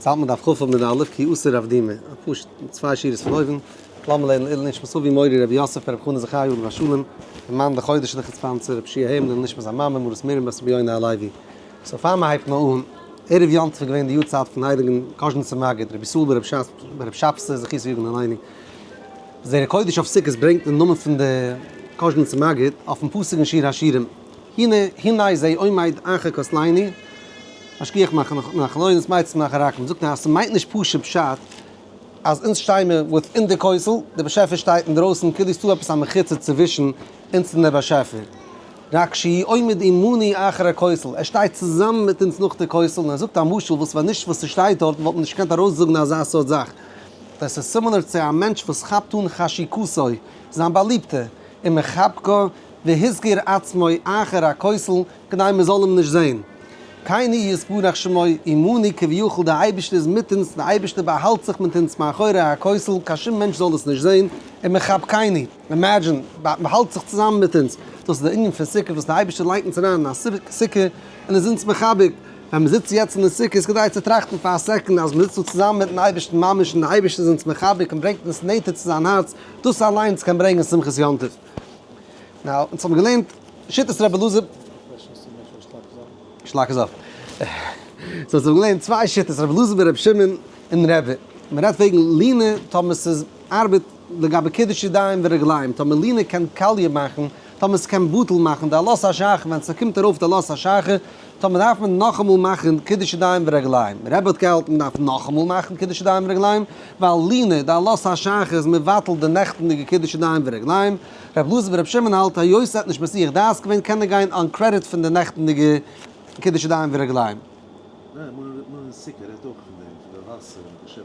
האלט מען דף כ עמוד א', כי אסר רב דימי, א פשוט צוויי שורות פון אויבן, לאמיר לערנען לעילוי נשמת אבי מורי רבי יוסף ברב חנא זכרי' עליו השלום, ומאן דחודש לכת פאנצער רב שיע היים לעילוי נשמת המאמע מרת מרים בת רבי יונה הלוי. so פאר מען הייבט נאר אן, ערב יום טוב איז געווען די יארצייט פון הייליגן קאזשניצער מגיד רבי ישראל ברב שבתי זכותו יגן עלינו, זרע קודש אויף סוכות ברענגט אין נאמען פון די קאזשניצער מגיד אויפן פסוק אין שיר השירים, הנה הנה זה עומד אחר כתלנו, משגיח מחלונות מייצ מאחר עקום, זאגט ער אז ס'מיינט נישט פשוט פשט אז אונז שטיי מיר within די כותל, דער באשעפער שטייט אינדרויסן כאילו ס'דא עפעס א מחיצה צווישן אונז און דער באשעפער, רק שהוא עומד עמנו אחר הכותל, ער שטייט צוזאמען מיט אונז נאך די כותל, און ער זאגט א משל וואס ווען נישט וואס ס'שטייט דארטן וואלט מען נישט געקענט ארויסזאגן אזא סארט זאך, דאס איז similar צו א מענטש וואס כאפט אן חשיקתו, זיין באליבטע, ומחבקה והסגיר עצמו אחר הכותל, כדי מען זאל אים נישט זען. כן הוא יתברך שמו עמנו כביכול דער אייבערשטער איז מיט אונז, דער אייבערשטער באהאלט זיך מיט אונז מאחורי הכותל, קיין שום מענטש זאל עס נישט זען, ומחבקנו, imagine, באהאלט זיך צוזאמען מיט אונז, דאס איז דער ענין פון סוכה וואס דער אייבערשטער לייגט אונז אריין אין א סוכה און איז אונז מחבק, ווען מען זיצט יעצט אין די סוכה איז כדאי צו טראכטן פאר א second אז מען זיצט דא צוזאמען מיטן אייבערשטן ממש און דער אייבערשטער איז אונז מחבק און ברענגט אונז נענטער צו זיין הארץ, דאס אליינס קען ברענגען שמחת יום טוב. now, אונז האבן געלערנט שיטת רבי אלעזר. שלאק עס אויף. so אונז האבן געלערנט צוויי שיטות, רבי אלעזר ברבי שמעון און רבי. מען רעדט וועגן לינה טאמער ס'איז ארבעט לגבי קידוש ידיים ורגליים, טאמער לינה קען קאליע מאכן, טאמער ס'קען בטל מאכן די עלות השחר ווען ס'קומט ארויף די עלות השחר, טאמער דארף מען נאכאמאל מאכן קידוש ידיים ורגליים. רבי האט געהאלטן מ'דארף נאכאמאל מאכן קידוש ידיים ורגליים, ווייל לינה, די עלות השחר איז מבטל די נעכטנדיגע קידוש ידיים ורגליים. רבי אלעזר ברבי שמעון האלט היות ער האט נישט מסיח דעת געווען קען ער גיין אן קרעדיט פון די נעכטנדיגע קידוש ידיים ורגליים. ניין, מנין סוכה רעדט אויך פון דעם, פון די וואסער און די שעפן,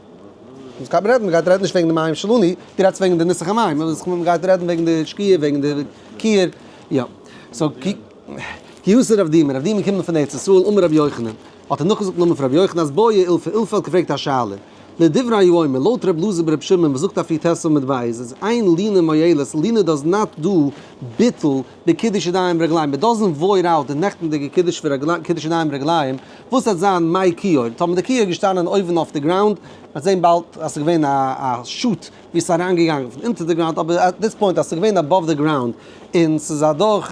אונז גייט מען רעדן, מ'גייט רעדן נישט וועגן די מים שלנו, דו רעדסט וועגן די ניסוך המים, מ'גייט רעדן וועגן די שקיעה, וועגן די כיור, יא. so כי אתא רב דימי, רב דימי קומט פון ארץ ישראל, אמר רבי יוחנן, האט ער נאכגעזאגט נאמען פון רבי יוחנן אז בעי אילפא, אילפא האט געפרעגט א שאלה, לדברי האומר, לויט רבי אלעזר ברבי שמעון וואס זאגט אויף י"ט עמוד ב' אז אין לינה מועלת, לינה does not do ביטול בקידוש ידיים ורגליים, it doesn't void out די נעכטנדיגע קידוש קידוש ידיים ורגליים, וואס וועט זיין מי כיור, טאמער די כיור איז געשטאנען אויבן אויף די ground, מ'וועט זען באלד אז ס'איז געווען א chute ווי ס'איז אריינגעגאנגען פון אונטער די ground, אבער at this point אז ס'איז געווען above די ground און ס'איז אדורך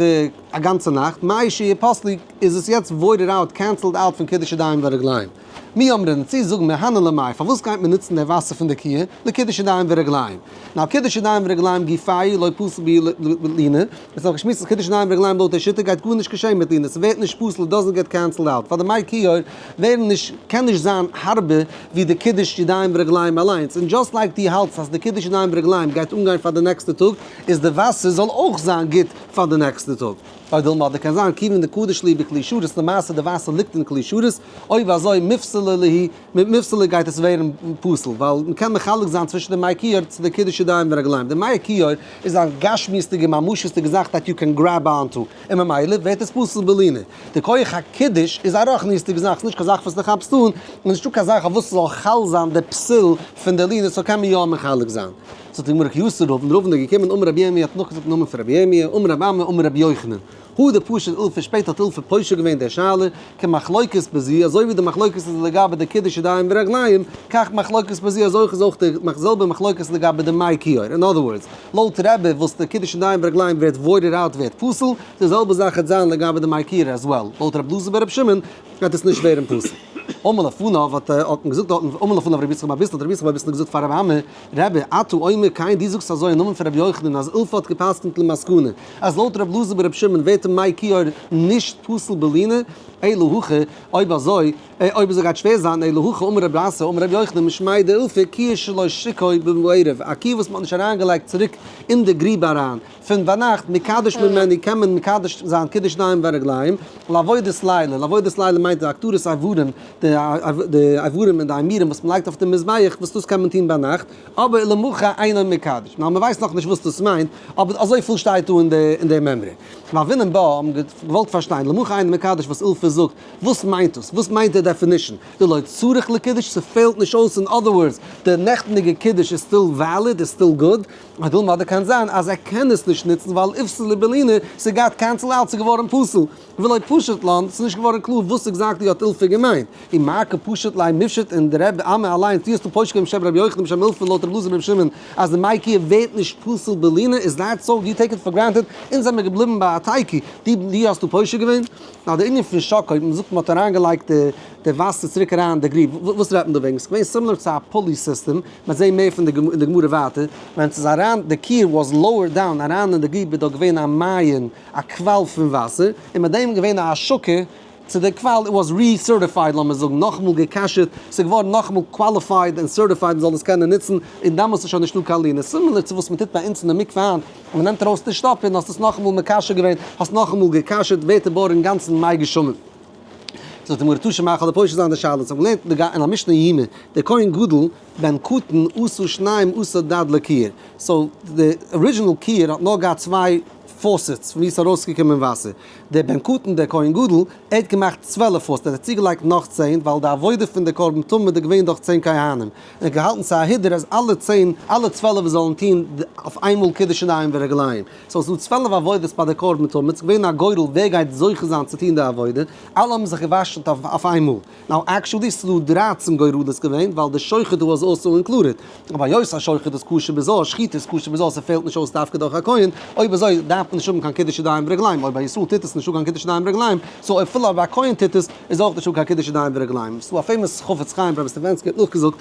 א גאנצע נאכט, מהו שיפסלו איז עס יעצט voided out, cancelled out פון קידוש ידיים ורגליים. מי אמרינן, צו זאגן מהני למאי, פארוואס גייט מען נוצן די וואסער פון די כיור לקידוש ידיים ורגליים? now קידוש ידיים ורגליים גופייהו לא פסיל בהו לינה, עס איז נאך געשמועסט אז קידוש ידיים ורגליים לויט די שיטה גייט גארנישט געשען מיט לינה, ס'ווערט נישט פסול, it doesn't get cancelled out, ווייל די מי כיור ווערן נישט, קען נישט זיין הארבער ווי די קידוש ידיים ורגליים אליינס, און just like דו האלטסט אז די קידוש ידיים ורגליים גייט אנגיין פאר די נעקסטע טאג, איז די וואסער זאל אויך זיין גוט פאר די נעקסטע טאג. או דילמא אדער קען זיין כיוון דקדיש להו בכלי שרת למעשה די וואסער ליגט אין כלי שרת, אויב אזוי מיפסלא להו, מיט מיפסלא גייט עס ווערן פסול, ווייל מ'קען מחלק זיין צווישן די מי כיור צו די קידוש ידיים ורגליים, די מי כיור איז א גשמיות'דיגע ממשות'דיגע זאך that you can grab onto, און ממילא ווערט עס פסול בלינה. די כח הקידוש איז א רוחניות'דיגע זאך, ס'נישט קיין זאך וואס דו כאפסט אן, און נישטא קיין זאך אויף וואס ס'זאל חל זיין די פסול פון די לינה, so קען מען יא מחלק זיין. זאגט די גמרא כי אתא רבין, רבין איז געקומען אמר רבי ירמי' האט נאכגעזאגט נאמען פון רבי ירמי', אמר רבי אמי אמר רבי יוחנן, הא דפשט אילפא שפעטער האט אילפא פושט געווען די שאלה, כמחלוקת בזו, אזוי ווי די מחלוקת איז לגבי די קידוש ידיים ורגליים, כך מחלוקת בזו אזוי אויך איז אויך די זעלבע מחלוקת לגבי די מי כיור, אין other words, לויט רבי וואס די קידוש ידיים ורגליים ווערט voided out ווערט פסול, די זעלבע זאך וועט זיין לגבי די מי כיור as well, לויט רבי אלעזר ברבי שמעון גייט עס נישט ווערן פסול. אמר לפניו האט מען געזאגט דארטן, אמר לפניו רבי יצחק בר ביסנא האט רבי יצחק בר ביסנא געזאגט פאר רבי אמי, רבי, אתה אומר כן, דו זאגסט אזוי אין נאמען פון רבי יוחנן אז אילפא האט גע'פסק'נט למסקנא אז לויט רבי אלעזר ברבי שמעון ווערט מי כיור נישט פסול בלינה, אלא הכי, אויב אזוי, אויב אזוי גייט שווער זיין, אלא הכי אמר רבי אסי אמר רבי יוחנן משמיה דאילפא כיור שלא שיקעו בערב, א כיור וואס מען האט נישט אריינגעלייגט צוריק אין די גריב אריין, פון ביינאכט מקדש ממנו קען מען מקדש זיין קידוש ידיים ורגליים, לעבודת לילה, לעבודת לילה מיינט די הקטרת איברים, די איברים און די אימורים וואס מען לייגט אויף די מזבח וואס דאס קען מען טון ביינאכט, אבער למחר אינו מקדש, נאר מען ווייסט נאכנישט וואס דאס מיינט, אבער אזויפיל שטייט דא אין די מימרא. והוינן בה האבן געוואלט פארשטיין למחר אינו מקדש וואס אילפא. אילפא זאגט, וואס מיינט דאס? וואס מיינט די definition? דלא צריך לקידוש, ס'פעלט נישט אויס, in other words, די נעכטעניגע קידוש איז still valid, איז still good, או דילמא אדער קען זיין אז ער קען עס נישט נוצן ווייל איפסל בלינה, ס'גייט cancel out, ס'איז געווארן פסול. ולא פשט לן, ס'איז נישט געווארן קלאר וואס exactly האט אילפא געמיינט. און מאי קא פשיט ליה מיפשט און די רבי אמי אליינס, דו האסט דא פושט געווען בשם רבי יוחנן בשם אילפא לויט רבי אלעזר בן שמעון אז די מי כיור ווערט נישט פסול בלינה, is that so? You take it for granted? אונז זעמיר געבליבן ביי א תיקו, דו האסט דא פושט געווען? נאר די ענין פון שקוי, מ'זאגט מ'האט אריינגעלייגט די וואסער צוריק אריין אין די גריב, וואס רעדט מען דא וועגן? ס'איז געווען similar צו א pulley system, מ'וועט זעהן מער פון די גמרא ווייטער, ווען ס'איז אריין, די כיור was lower down אריין אין די גריב איז דארט געווען א מעיין, א קוואל פון וואסער, און מיט דעם געווען א השקה צו די קוואל, it was re-certified לאמיר זאגן, נאכאמאל גע'כשר'ט, ס'איז געווארן נאכאמאל qualified און certified מ'זאל עס קענען נוצן, און דאמאלס איז שוין נישטא קיין לינה, similar צו וואס מ'טוט ביי אונז אין די מקווה היינט, אז מ'נעמט ארויס די שטאפ און האסט עס נאכאמאל מקשר געווען, האסט נאכאמאל גע'כשר'ט, ווערט די בור אינגאנצן מי גשמים. זאגט די גמרא תא שמע כ'וועל דיר פושט זיין די שאלה, אונז האבן געלערנט אין א משנה יומא, דער כהן גדול בן קטן עשה שניים עשר דד לכיור, so די original כיור האט נאר געהאט צוויי faucets פון ווי עס איז ארויסגעקומען וואסער, דער בן קטן דער כהן גדול ער האט געמאכט 12 faucets, ער האט צוגעלייגט נאך צען ווייל די עבודה פון די קרבן תמיד איז געווען דורך צען כהנים, און ער האט געהאלטן ס'איז א הידור אז אלע צען אלע 12 זאלן טון אויף איינמאל קידוש ידיים ורגליים. so ס'איז דא 12 עבודות ביי די קרבן תמיד, ס'איז געווען א גורל ווער גייט זוכה זיין צו טון די עבודה, אלע האבן זיך געוואשן אויף איינמאל. now actually ס'איז דא 13 גורלות געווען ווייל די שוחט was also included, אבער היות א שוחט איז כשר בזה, שחיטה איז כשר בזה, ס'פעלט נישט אויס דווקא דורך א כהן, אויב אזוי דארף מען נישט האבן קיין קידוש ידיים ורגליים, אויב א ישראל טוט עס נישטא קיין קידוש ידיים ורגליים, so אפילו אויב א כהן טוט עס איז אויך נישטא קיין קידוש ידיים ורגליים. ס'איז דא א famous חפץ חיים רבי סטעווענסקי האט נאכגעזאגט,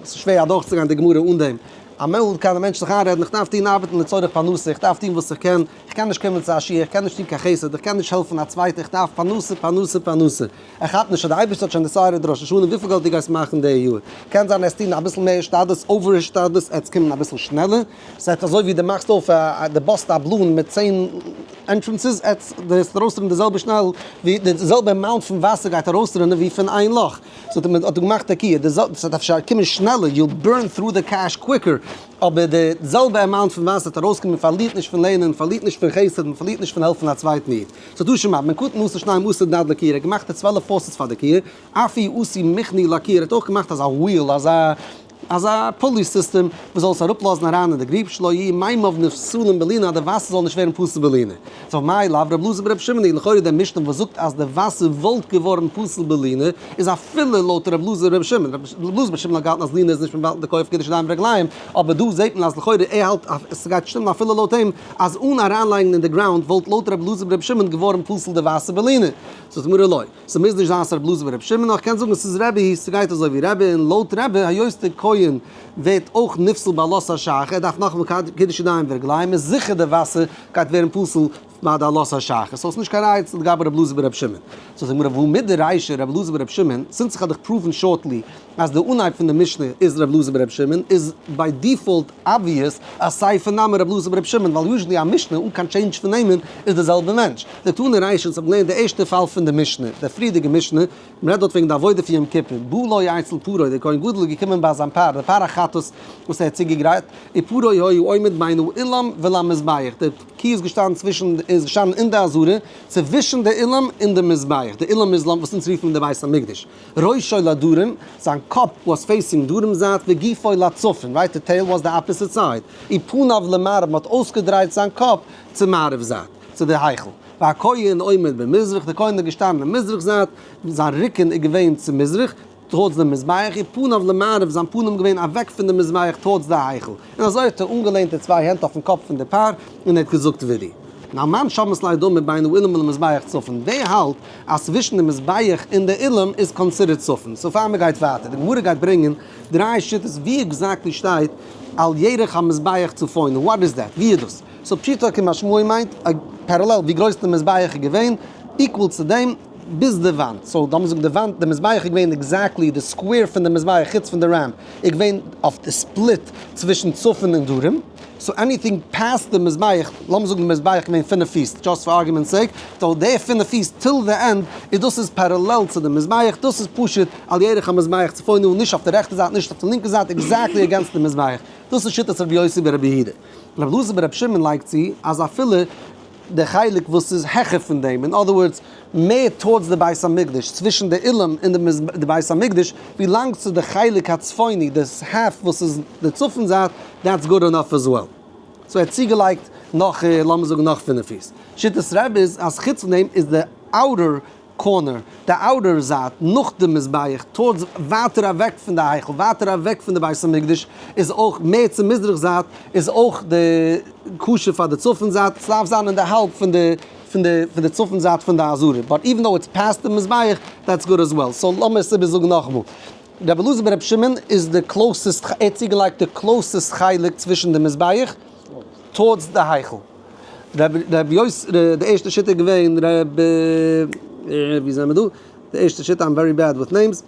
ס'איז שווער אדורכצוגיין די גמרא אן דעם. אמאל קען א מענטש זיך איינרעדן, איך דארף טון ארבעטן לצורך פרנסה, איך דארף טון וואס איך קען, איך קען נישט קומען צו א שיעור, איך קען נישט טון קיין חסד, איך קען נישט העלפן א צווייטע, איך דארף פרנסה, פרנסה, פרנסה. ער כאפט נישט אז דער אייבערשטער האט שוין decided ראש השנה וויפיל געלט דו גייסט מאכן די יאר. קען זיין עסט טון אביסל מער השתדלות, over השתדלות, עטס קומען אביסל שנעלער. ס'הייסט אזוי ווי דו מאכסט אויף א, דו bust א balloon מיט צען entrances, עטס וועסט ארויסרינען די זעלבע שנעל ווי די זעלבע amount פון וואסער גייט ארויסרינען ווי פון איין לאך. so האט ער געמאכט א כיור, די זעלבע, ס'דארף אפשר קומען שנעלער, you'll burn through the cash quicker, אבער די זעלבע amount פון וואסער וועט ארויסקומען, מען פארלירט נישט פון לערנען, מען פארלירט נישט פון חסד, מען פארלירט נישט פון העלפן א צווייטן איד. so תא שמע, בן קטן עשה שניים עשר דד לכיור, ער האט געמאכט די 12 faucets פאר די כיור, אף הוא עשה מכני לכיור, ער האט אויך געמאכט אזא wheel, אזא אזא pulley system וואס זאל עס אראפלאזן אריין אין די גריב, שלא יהיו מימיו נפסלים בלינה, אז די וואסער זאל נישט ווערן פסול בלינה. so מאי לאו רב אלעזר ברב שמעון היא, לכאורה דער משנה וואס זאגט אז די וואסער וואלט געווארן פסול בלינה, איז אפילו לויט רב אלעזר ברב שמעון. רב אלעזר ברב שמעון האט געהאלטן אז לינה איז נישט מבטל די כח קידוש ידיים ורגליים, אבער דא זעט מען אז לכאורה ער האלט אז עס גייט שטימען אפילו לויט אים, אז אן אריינלייגן אין די ground וואלט לויט רב אלעזר ברב שמעון געווארן פסול די וואסער בלינה. זאגט די גמרא לא. ס'מוז נישט זיין ס'רב אלעזר ברב שמעון, נאר כ'קען זאגן ס'איז רבי, ס'גייט אזוי ווי רבי, און לויט רבי, היות די כהן ווערט אויך נפסל בעלות השחר, ער דארף נאכאמאל קידוש ידיים ורגליים, איז זיכער די וואסער גייט ווערן פסול ביי די עלות השחר, so ס'נישט קיין ראיה צו לגבי רב אלעזר ברב שמעון. זאגט די גמרא והא מדרישא רב אלעזר ברב שמעון, since איך האב דיך proven shortly אז די אנהייב פון די משנה איז רב אלעזר ברב שמעון, איז by default obvious אז סיפא נמי רב אלעזר ברב שמעון, ווייל usually א משנה אן קיין change פון נעמען איז די זעלבע מענטש. דתנא רישא, אונז האבן געלערנט די ערשטע פאל פון די משנה, די פריערדיגע משנה, מען רעדט דארט וועגן די עבודה פון יום כיפור, בא לו אצל פרו, דער כהן גדול איז געקומען ביי זיין פר, די פר החטאת וואס ער האט צוגעגרייט, ופרו היה עומד בין האולם ולמזבח, די קו איז געשטאנען צווישן, איז געשטאנען אין די עזרה, צווישן די אולם און די מזבח, די אולם איז וואס אונז רופן די בית המקדש. ראשו לדרום, זיין קאפ was facing דרום זייט, וגופו לצפון, right, די tail was the opposite side, ופניו למערב, מען האט אויסגעדרייט זיין קאפ צו מערב זייט, צו די היכל. והכהן עומד במזרח, די כהן איז געשטאנען אין מזרח זייט, זיין רוקן איז געווען צו מזרח, towards די מזבח, ופניו למערב, זיין פנים געווען אוועק פון די מזבח towards די היכל. און אזוי האט ער אנגעלענט די צוויי הענט אויפן קאפ פון די פר, און ער האט געזאגט וידוי. now מאן שמעת ליה דאמר בין האולם ולמזבח צפון, ווער האלט אז צווישן די מזבח און די אולם איז considered צפון? so פאר מען גייט ווייטער, די גמרא גייט ברענגען דריי שיטות ווי exactly שטייט על ירך המזבח צפונה, what is that? ווי איז דאס? so פשוטו כמשמעו מיינט א parallel ווי גרויס די מזבח איז געווען, equal צו דעם ביז די וואנט, so לאמיר זאגן די וואנט, די מזבח איז געווען exactly די square פון די מזבח חוץ פון די ramp איז געווען אויף די split צווישן צפון און דרום, so anything past די מזבח, לאמיר זאגן די מזבח איז געווען פינף פיס, just for argument's sake, so די פינף פיס till the end, איז דאס איז parallel צו די מזבח, דאס איז פשוט על ירך המזבח צפונה, נישט אויף די רעכטע זייט נישט אויף די לינקע זייט, exactly against די מזבח, דאס איז שיטת רבי יוסי ברבי יהודה. רבי אלעזר ברבי שמעון לייגט צו אז אפילו. די חלק וואס איז העכער פון דעם, in other words, מער towards די בית המקדש, צווישן די אולם און די בית המקדש, ווי לאנג ס'איז די חלק הצפוני, די half וואס איז די צפון זייט, that's good enough as well. So ער האט צוגעלייגט נאך, לאמיר זאגן נאך 5 פיס. שיטת רבי איז אז חוץ פון דעם איז די outer corner, די outer זייט נאך די מזבח, towards ווייטער אוועק פון די היכל, ווייטער אוועק פון די בית המקדש, איז אויך מער צו מזרח זייט, איז אויך די כשר פאר די צפון זייט, ס'דארף זיין אין די האלב פון די צפון זייט פון די עזרה, but even though it's past די מזבח, that's good as well. So לאמיר עס איבערזאגן נאכאמאל. רבי אלעזר ברבי שמעון איז די closest, ער האט צוגעלייגט די closest חלק צווישן די מזבח towards די היכל. רבי יוסי, די ערשטע שיטה איז געווען רבי, ווי זענען מיר דא? די ערשטע שיטה, I'm very bad with names.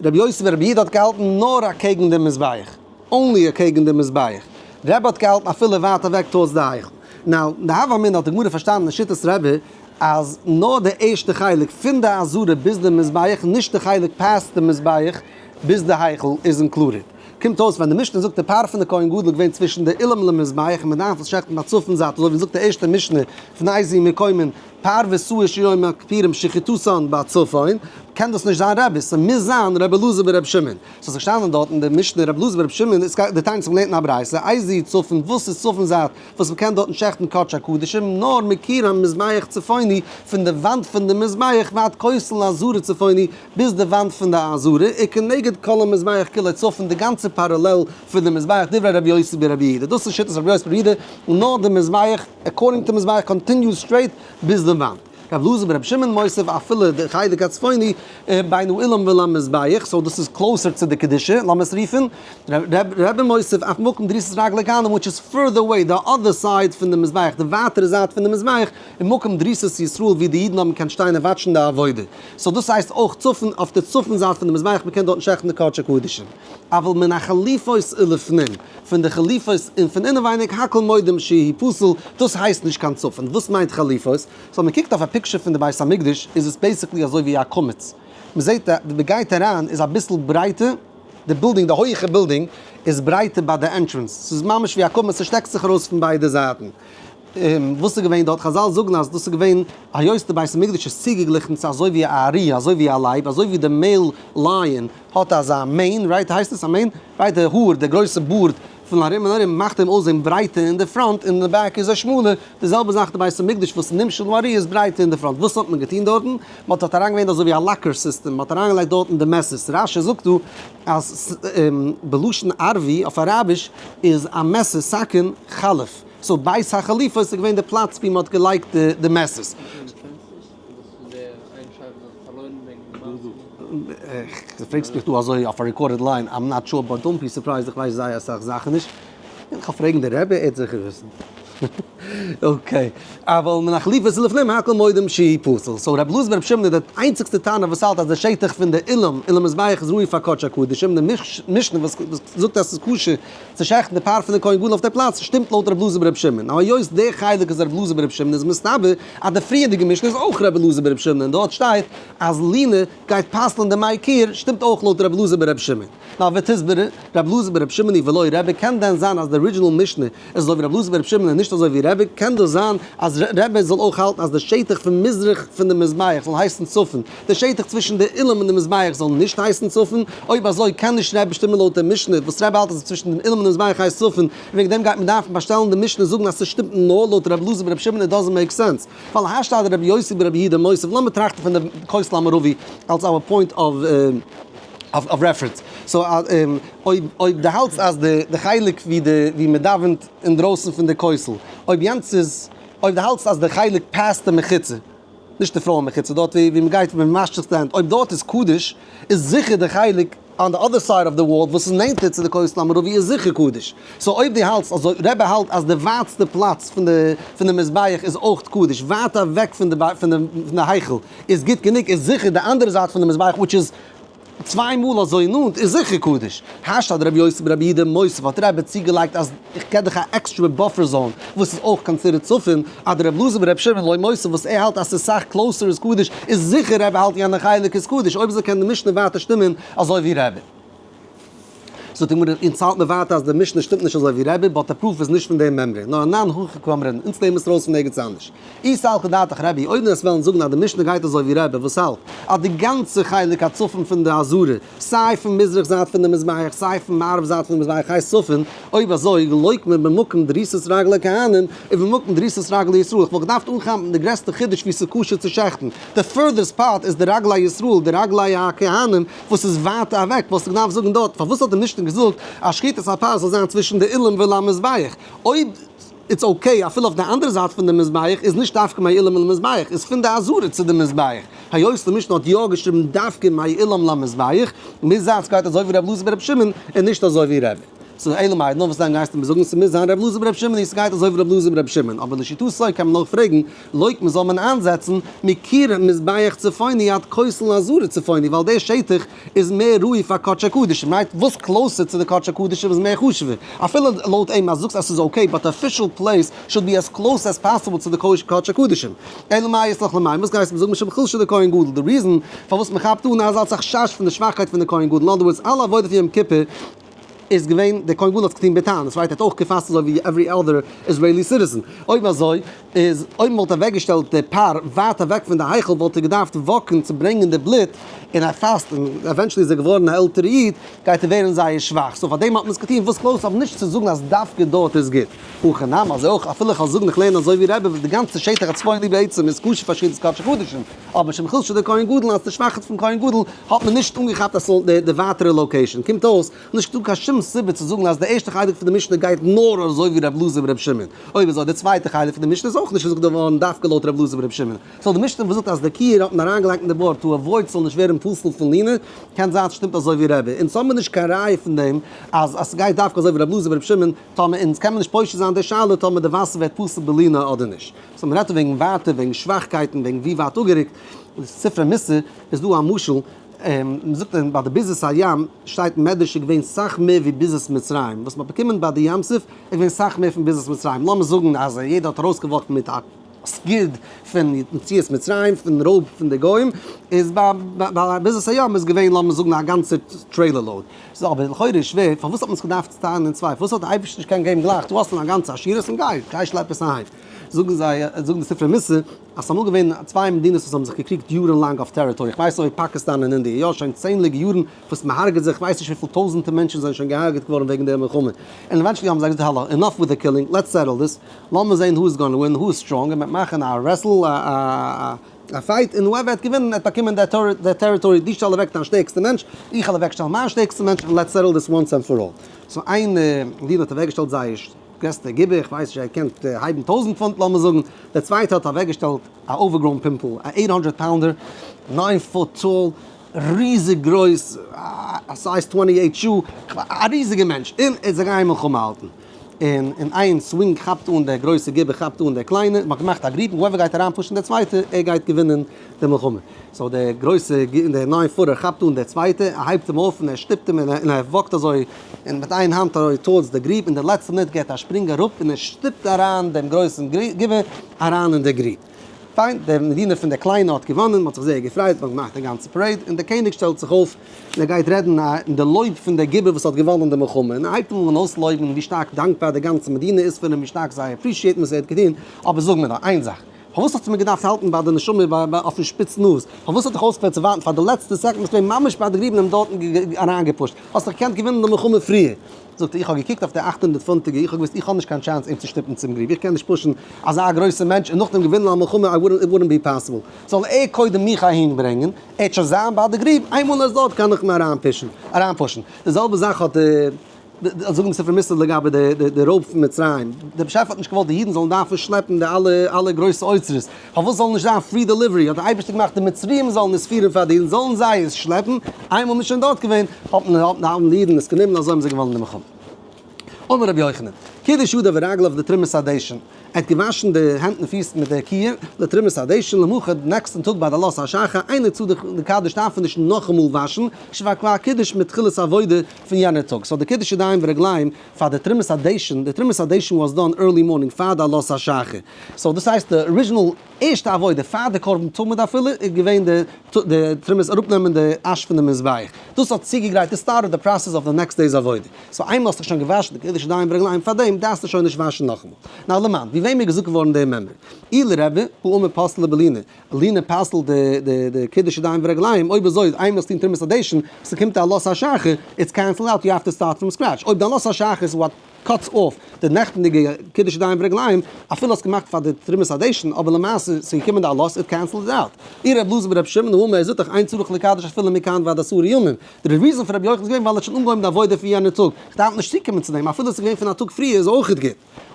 רבי יוסי ברבי יהודה האט געהאלטן נאר אקעגן דעם מזבח, only אקעגן דעם מזבח. רבי האט געהאלטן אפילו ווייט אוועק towards די היכל. Now, די הוה אמינא האט די גמרא פארשטאנען אין שיטת רבי אז נאר די ערשטע חלק פון די עזרה ביז די מזבח, נישט די חלק past די מזבח ביז די היכל איז included. קומט אויס ווען די משנה זאגט די פר פון די כהן גדול געווען צווישן די אולם למזבח און מען דארף עס שעכטן ביי צפון זייט, אזוי ווי זאגט די ערשטע משנה פון איזהו מקומן פר ושעיר של יום הכפורים שחיטתן בצפון, קען דאס נישט זיין רבי, ס'מוז זיין רבי אלעזר ברבי שמעון. ס'איז געשטאנען דארט אין די משנה רבי אלעזר ברבי שמעון, איז די תניא צום לערנען א ברייתא, איזהו צפון, וואס איז צפון זייט וואס מ'קען דארטן שעכטן קדשי הקדשים, נאר מקיר המזבח צפוני, פון די וואנט פון די מזבח ועד כותל העזרה צפוני, ביז די וואנט פון די עזרה, וכנגד כל המזבח כולו צפון, די גאנצע parallel פון די מזבח, דברי רבי יוסי ברבי יהודה, דאס איז שיטת רבי יוסי ברבי יהודה, נאר די מזבח, according to מזבח continues straight ביז די וואנט. רבי אלעזר ברבי שמעון מוסיף אפילו די חלק הצפוני בין האולם ולמזבח, so דאס איז closer צו די קדושה, לאמיר עס רופן, רבי מוסיף אף מקום דריסת רגלי כהנים which is further away, די other side פון די מזבח, די ווייטערע זייט פון די מזבח, און מקום דריסת ישראל ווי די אידן האבן קען שטיין און watch ן די עבודה. So דאס הייסט אויך צפון, אויף די צפון זייט פון די מזבח, מען קען דארטן שעכטן די קדשי קדשים. אבל מן החליפות ולפנים, פון די חליפות און פון אינעווייניג הכל מודים שהוא פסול, דאס הייסט נישט קיין צפון. וואס מיינט חליפות? So מען קוקט אויף א picture פון די בית המקדש איז עס basically אזוי ווי א קמץ. מען זעט אז מען גייט אריין איז אביסל ברייטער, די בילדינג, די הויעכע בילדינג איז ברייטער ביי די entrance, ס'איז ממש ווי א קמץ, ס'שטעקט זיך ארויס פון ביידע זייטן. וואס איז געווען דארט? חזל זאגן אז דאס איז געווען היות די בית המקדש איז צוגעגליכן צו אזוי ווי א ארי', אזוי ווי א לייב, אזוי ווי די male lion האט אזא mane, right? הייסט עס א mane? Right? די האר, די גרויסע בארד פון ארום און ארום מאכט אים אויסזען ברייטער אין די front און אין די back איז ער שמאלער, די זעלבע זאך די בית המקדש וואס נמשל לארי איז ברייטער אין די front. וואס האט מען געטון דארטן? מען האט דארט אריינגעווענדט אזוי ווי א locker system, מען האט אריינגעלייגט דארטן די מעסערס. רשי זאגט דא אז בלשון ערבי, אויף אראביש, איז א מעסער סכין חלף. So בית החליפות איז געווען די פלאץ ווי מען האט געלייגט די מעסערס. דו פרעגסט מיך דא אזוי אויף א recorded line, I'm not sure but don't be surprised, איך ווייס זייער אסאך זאכן נישט, איך וועל פרעגן די רבי ער וועט זיכער וויסן. Okay, אבל מן החליפות ולפנים הכל מודים שהוא פסול. So רבי אלעזר ברבי שמעון איז די איינציגסטע תנא וואס האלט אז די שטח פון די אולם, אולם מזבח איז ראוי פאר קדשי הקדשים, די משנה וואס זאגט אז ס'איז כשר צו שעכטן די פר פון די כהן גדול אויף די פלאץ שטימט לויט רבי אלעזר ברבי שמעון. נאר היות די חלק איז רבי אלעזר ברבי שמעון איז מסתבר אז די פריערדיגע משנה איז אויך רבי אלעזר ברבי שמעון און דארט שטייט אז לינה גייט פסל'ן די מי כיור שטימט אויך לויט רבי אלעזר ברבי שמעון. נאר ותסברא רבי אלעזר ברבי שמעון היא ולא רבי קען דען זיין אז די original משנה איז אזוי ווי רבי אלעזר ברבי שמעון און נישט אזוי ווי רבי? קען דאס זיין אז רבי זאל אויך האלטן אז די שטח פון מזרח פון די מזבח זאל הייסן צפון, די שטח צווישן די אולם און די מזבח זאל נישט הייסן צפון? אויב אזוי קען נישט רבי שטימען לויט די משנה וואס רבי האלט אז צווישן דעם אולם און די מזבח הייסט צפון, און וועגן דעם גייט מען דארפן באשטעלן די משנה זאגן אז ס'שטימט נאר לויט רבי אלעזר ברבי שמעון, it doesn't make sense ווייל השתא דרבי יוסי ברבי יהודה מוסיף, לאמיר טראכטן פון די כותל המערבי אלס our point of reference. So אויב דו האלטסט אז די חלק ווי די ווי מען דאווענט אינדרויסן פון די כותל, אויב יענץ איז, אויב דו האלטסט אז די חלק past די מחיצה, נישט די פרויען מחיצה, דארט ווי מען גייט ווי מען וואשט זיך די הענט, אויב דארט איז קדוש, איז זיכער די חלק on the other side of the wall וואס איז נענטער צו די כותל המערבי איז זיכער קדוש. So אויב דו האלטסט אזוי, רבי האלט אז די ווייטסטע פלאץ פון די מזבח איז אויך קדוש, ווייט אוועק פון די היכל איז גוט גענוג, איז זיכער די אנדערע זייט פון די מזבח which איז צוויי מאל אזוי נאנט איז זיכער קדוש. השתא דרבי יוסי ברבי יהודה מוסיף האט רבי צוגעלייגט אז איך געב דיך א עקסטרע buffer zone וואס איז אויך considered צפון, אז דרבי אלעזר ברבי שמעון לא מוסיף וואס ער האלט אז ס'איז סאך closer איז קדוש, איז זיכער רבי האלט יענע חלק איז קדוש, אויב אזוי קען די משנה ווייטער שטימען אזוי ווי רבי. זאגט די גמרא, אונז האלט מיר ווייטער אז די משנה שטימט נישט אזוי ווי רבי, but די proof איז נישט פון דעם מימרא, נאר אנן הכי קאמרינן, אונז נעמען עס ארויס פון ערגעץ אנדערש. אי סלקא דעתך רבי, אויב מיר וועלן זאגן אז די משנה גייט אזוי ווי רבי, וואס האלט אז די גאנצע חלק הצפון פון די עזרה, סיי פון מזרח זייט פון די מזבח, סיי פון מערב זייט פון די מזבח הייסט צפון, אויב אזוי לוקמה במקום דריסת רגלי כהנים ובמקום דריסת רגלי ישראל, איך וואלט געדארפט אנכאפן די גרעסטע חידוש ווי ס'איז כשר צו שעכטן, די furthest part איז די רגלי ישראל, די רגלי הכהנים וואס איז ווייט אוועק, וואלסטו געדארפט זאגן דארט, פארוואס האט די משנה געזאגט אז שחיטת הפר זאל זיין צווישן די אולם ולמזבח, אויב it's okay אפילו אויף די אנדערע זייט פון די מזבח איז נישט דווקא מהאולם למזבח, איז פון די עזרה צו די מזבח, היות די משנה האט יא געשריבן דווקא מהאולם למזבח, מוז זיין סגייט אזוי ווי ר' אלעזר בר' שמעון און נישט אזוי ווי רבי. so אלא מאי, נאר וואס דען גייסטו מיר זאגן ס'מוז זיין ר' אלעזר בר' שמעון און ס'גייט אזוי ווי ר' אלעזר בר' שמעון, אבער לשיטתו קען מען אויך פרעגן, לוקמה זאל מען איינזעצן מקיר מזבח צפוני עד כותל עזרה צפוני ווייל דער שטח איז מער ראוי פאר קדשי קדשים, right? וואס closer צו די קדשי קדשים איז מער חשוב'ער, אפילו לויט אים אז זאגסט אז ס'איז okay but official place should be as close as possible צו די קדשי קדשים. אלא מאי אית לך למימר, וואס גייסטו מיר זאגן משום חולשא דכהן גדול, די reason פארוואס מ'כאפט אן אז אלס א חשש פון די שוואכקייט פון די כהן גדול, אין other words אלע עבודה פון יום כיפור איז געווען דער כהן גדול האט געטון בתענית, right ער האט אויך געפאסט אזוי ווי every other Israeli citizen, אויב אזוי איז אויב מ'וואלט אוועקגעשטעלט די פר ווייט אוועק פון די היכל וואלט ער געדארפט walk ן צו ברענגען די בלוט, און ער פאסט און eventually איז ער געווארן א עלטערע איד גייט ער ווערן זייער שוואך, so פארדעם האט מען עס געטון וואס close אבער נישט צו זאגן אז דווקא דארט איז גוט. הכא נמי אזוי אויך אפילו איך וועל זאגן איך לערן אזוי ווי רבי וואס די גאנצע שטח הצפוני בעצם איז כשר פאר שחיטת קדשי קדשים, אבער משום חולשא דכהן גדול אז די שוואכקייט פון כהן גדול האט מען נישט אנגעכאפט אז ס'זאל די ווייטערע location קומט אויס נישט דא קיין שום סיבה צו זאגן אז די ערשטע חלק פון די משנה גייט נאר אזוי ווי ר' אלעזר בר' שמעון, אויב אזוי די צווייטע חלק פון די משנה איז אויך נישט געזאגט געווארן דווקא לויט ר' אלעזר בר' שמעון, so די משנה וואס זאגט אז די כיור האט מען אריינגעלייגט אין די בור to avoid ס'זאל נישט ווערן פסול פון לינה, קען זיין ס'שטימט אזוי ווי רבי, אונז האבן מיר נישט קיין ראיה פון דעם אז אז ס'גייט דווקא אזוי ווי ר' אלעזר בר' שמעון, טאמער אונז קען מען נישט פושט זיין די שאלה טאמער די וואסער ווערט פסול בלינה אדער נישט. so מ'רעדט דא וועגן ווייטער, וועגן שוואכקייטן, וועגן ווי ווייט אפגערוקט. אין ספרי מוסר איז דא א משל, מ'זאגט אז ביי די ביזת הים שטייט אין מדרש איז געווען סאך מער ווי ביזת מצרים, וואס מ'האט באקומען ביי די ים סוף איז געווען סאך מער פון ביזת מצרים, לאמיר זאגן אז יעדער האט ארויסגע walk ט מיט א סגיד פון יציאת מצרים, פון רויב פון די גוים, איז ביי ביזת הים איז געווען לאמיר זאגן א גאנצע trailer load. ס'איז אבער לכאורה שווער, פארוואס האט מען עס געדארפט טיילן אין צוויי? פארוואס האט די אייבערשטער נישט געקענט געבן גלייך, דא האסטו א גאנצע עשירות און גיי, גיי שלעפ עס אהיים. זאגן זיי, זאגן די ספרי מוסר, אז ס'איז אמאל געווען צוויי מדינות וואס האבן זיך געקריגט יארן לאנג אויף territory, איך ווייס אויב פאקיסטאן און אינדיע, יא שוין צענדליגע יארן וואס מ'הרג'עט זיך, כ'ווייס נישט וויפיל טויזענטער מענטשן זענען שוין געהרג'עט געווארן וועגן דער מלחמה, און eventually האבן זיי געזאגט האלא, enough with the killing, let's settle this, לאמיר זען who is gonna win, who is strong, און מ'וועט מאכן א wrestle, א א fight, און whoever וועט געווינען וועט באקומען די territory, דו שטעל אוועק דיין שטערקסטע מענטש, איך וועל אוועקשטעלן מיין שטערקסטע מענטש, און let's settle this once and for all. so איין מדינה האט אוועקגעשטעלט זייער גרעסטע גיבור, איך ווייס נישט, ער קען הייבן טויזנט פונט לאמיר זאגן, דער צווייטער האט אוועקגעשטעלט א overgrown פימפל, א 800 pounder, 9 foot tall, ריזיג גרויס, א size 28 שו, א ריזיגע מענטש, און ער זאל גיין מלחמה האלטן. און אין איין סווינג כאפט אן דער גרויסע גיבור כאפט אן דער קליינע, מען האט געמאכט א גריב, און whoever גייט אריין push ן דער צווייטע, ער גייט געווינען די מלחמה. so דער גרויסע, דער 9 footer כאפט אן דער צווייטע, ער הייבט אים אויף און ער שטופט אים און ער walk ט אזוי און מיט איין האנט אזוי towards די גריב, אין די לעצטע מינוט געט א שפרינג אראפ און ער שטופט אריין דעם גרויסן גיבור אריין אין די גריב. פיין, די מדינה פון די קליינע האט געוואנען, מען האט זיך זייער געפרייט, מען האט געמאכט א גאנצע parade, און דער קעניג שטעלט זיך אויף און ער גייט רעדן אין די לויב פון דער גיבור וואס האט געוואנען די מלחמה, און ער הייבט אן אויסלויבן ווי שטארק דאנקבאר די גאנצע מדינה איז פון אים, ווי שטארק זיי appreciate ן וואס ער האט געטון, אבער זאג מיר נאר איין זאך, פארוואס האסטו מיר געדארפט האלטן ביי די נשמה אויפן שפיץ נאז? פארוואס האט דיך אויסגעפעלט צו ווארטן פאר די לעצטע second ביסט געווען ממש ביי די גריב און אים דארטן אריינגע push ט? האסט דאך געקענט געווינען די מלחמה פריער. זאגט ער, איך האב געקוקט אויף די 800 פונטיגע, איך האב געוואוסט איך האב נישט קיין chance אים צו שטופן צום גריב, איך קען נישט push ן אזא גרויסע מענטש און נאכדעם געווינען א מלחמה, I wouldn't, it wouldn't be possible. זאל ער קודם מיך אהין ברענגען, ער וועט שוין זיין ביי די גריב, איינמאל ער איז דארט קען איך אים אריינ push ן, אריינ push ן. די זעלבע זאך האט די. זאגן די ספרי מוסר לגבי די רויב פון מצרים, דער באשעפער האט נישט געוואלט די אידן זאלן דארפן שלעפן די אלע אלע גרויסע אוצרות, פארוואס זאל נישט זיין free delivery, האט דער אייבערשטער געמאכט די מצריים זאלן עס פירן פאר די אידן, זאלן זיי עס שלעפן, איינמאל מ'איז שוין דארט געווען, האט מען האבן די אידן עס גענומען, אזוי האבן זיי געוואנען די מלחמה. אמר רבי יוחנן, קידש ידיו ורגליו לתרומת הדשן, ער האט געוואשן די הענט און פיס מיט די כיור לתרומת הדשן, למחר די נעקסטן טאג ביי די עלות השחר, אינו צריך לקדש דארף ער נישט נאכאמאל וואשן, שכבר קידש מתחילת עבודה פון יענער טאג, so די קידוש ידיים ורגליים פאר די תרומת הדשן, די תרומת הדשן was done early morning פאר די עלות השחר, so דאס הייסט די original ערשטע עבודה פאר די קרבן תמיד אפילו איז געווען די די תרומת אראפנעמען די אש פון די מזבח, דאס האט צוגעגרייט די start of the process of the next day's עבודה, so איינמאל האסטו שוין געוואשן די קידוש ידיים ורגליים פארדעם דארפסטו שוין נישט וואשן נאכאמאל. now למאן, ווי וועם איז געזאגט געווארן די מימרא? אי לרבי, הא אמר פסלה בלינה, לינה פסל'ט די די די קידוש ידיים ורגליים, אויב אזוי איז איינמאל האסטו תרומת הדשן, ס'קומט א עלות השחר, it's cancelled out, you have to start from scratch, אויב די עלות השחר איז what cuts off די נעכטנדיגע קידוש ידיים ורגליים, אפילו האסט געמאכט פאר די תרומת הדשן, אבער למעשה ס'איז געקומען די עלות, it cancelled it out. אי ר' אלעזר בר' שמעון הא אמר, ער זאגט דאך אין צריך לקדש אפילו מכאן ועד עשרה ימים. די reason פון רבי יוחנן איז געווען ווייל ער האט שוין אנגעהויבן די עבודה פון יענע טאג, כ'דארף נישט צוקומען צו דעם, אפילו ס'איז געווען פון א טאג פריער איז אויכעט גוט.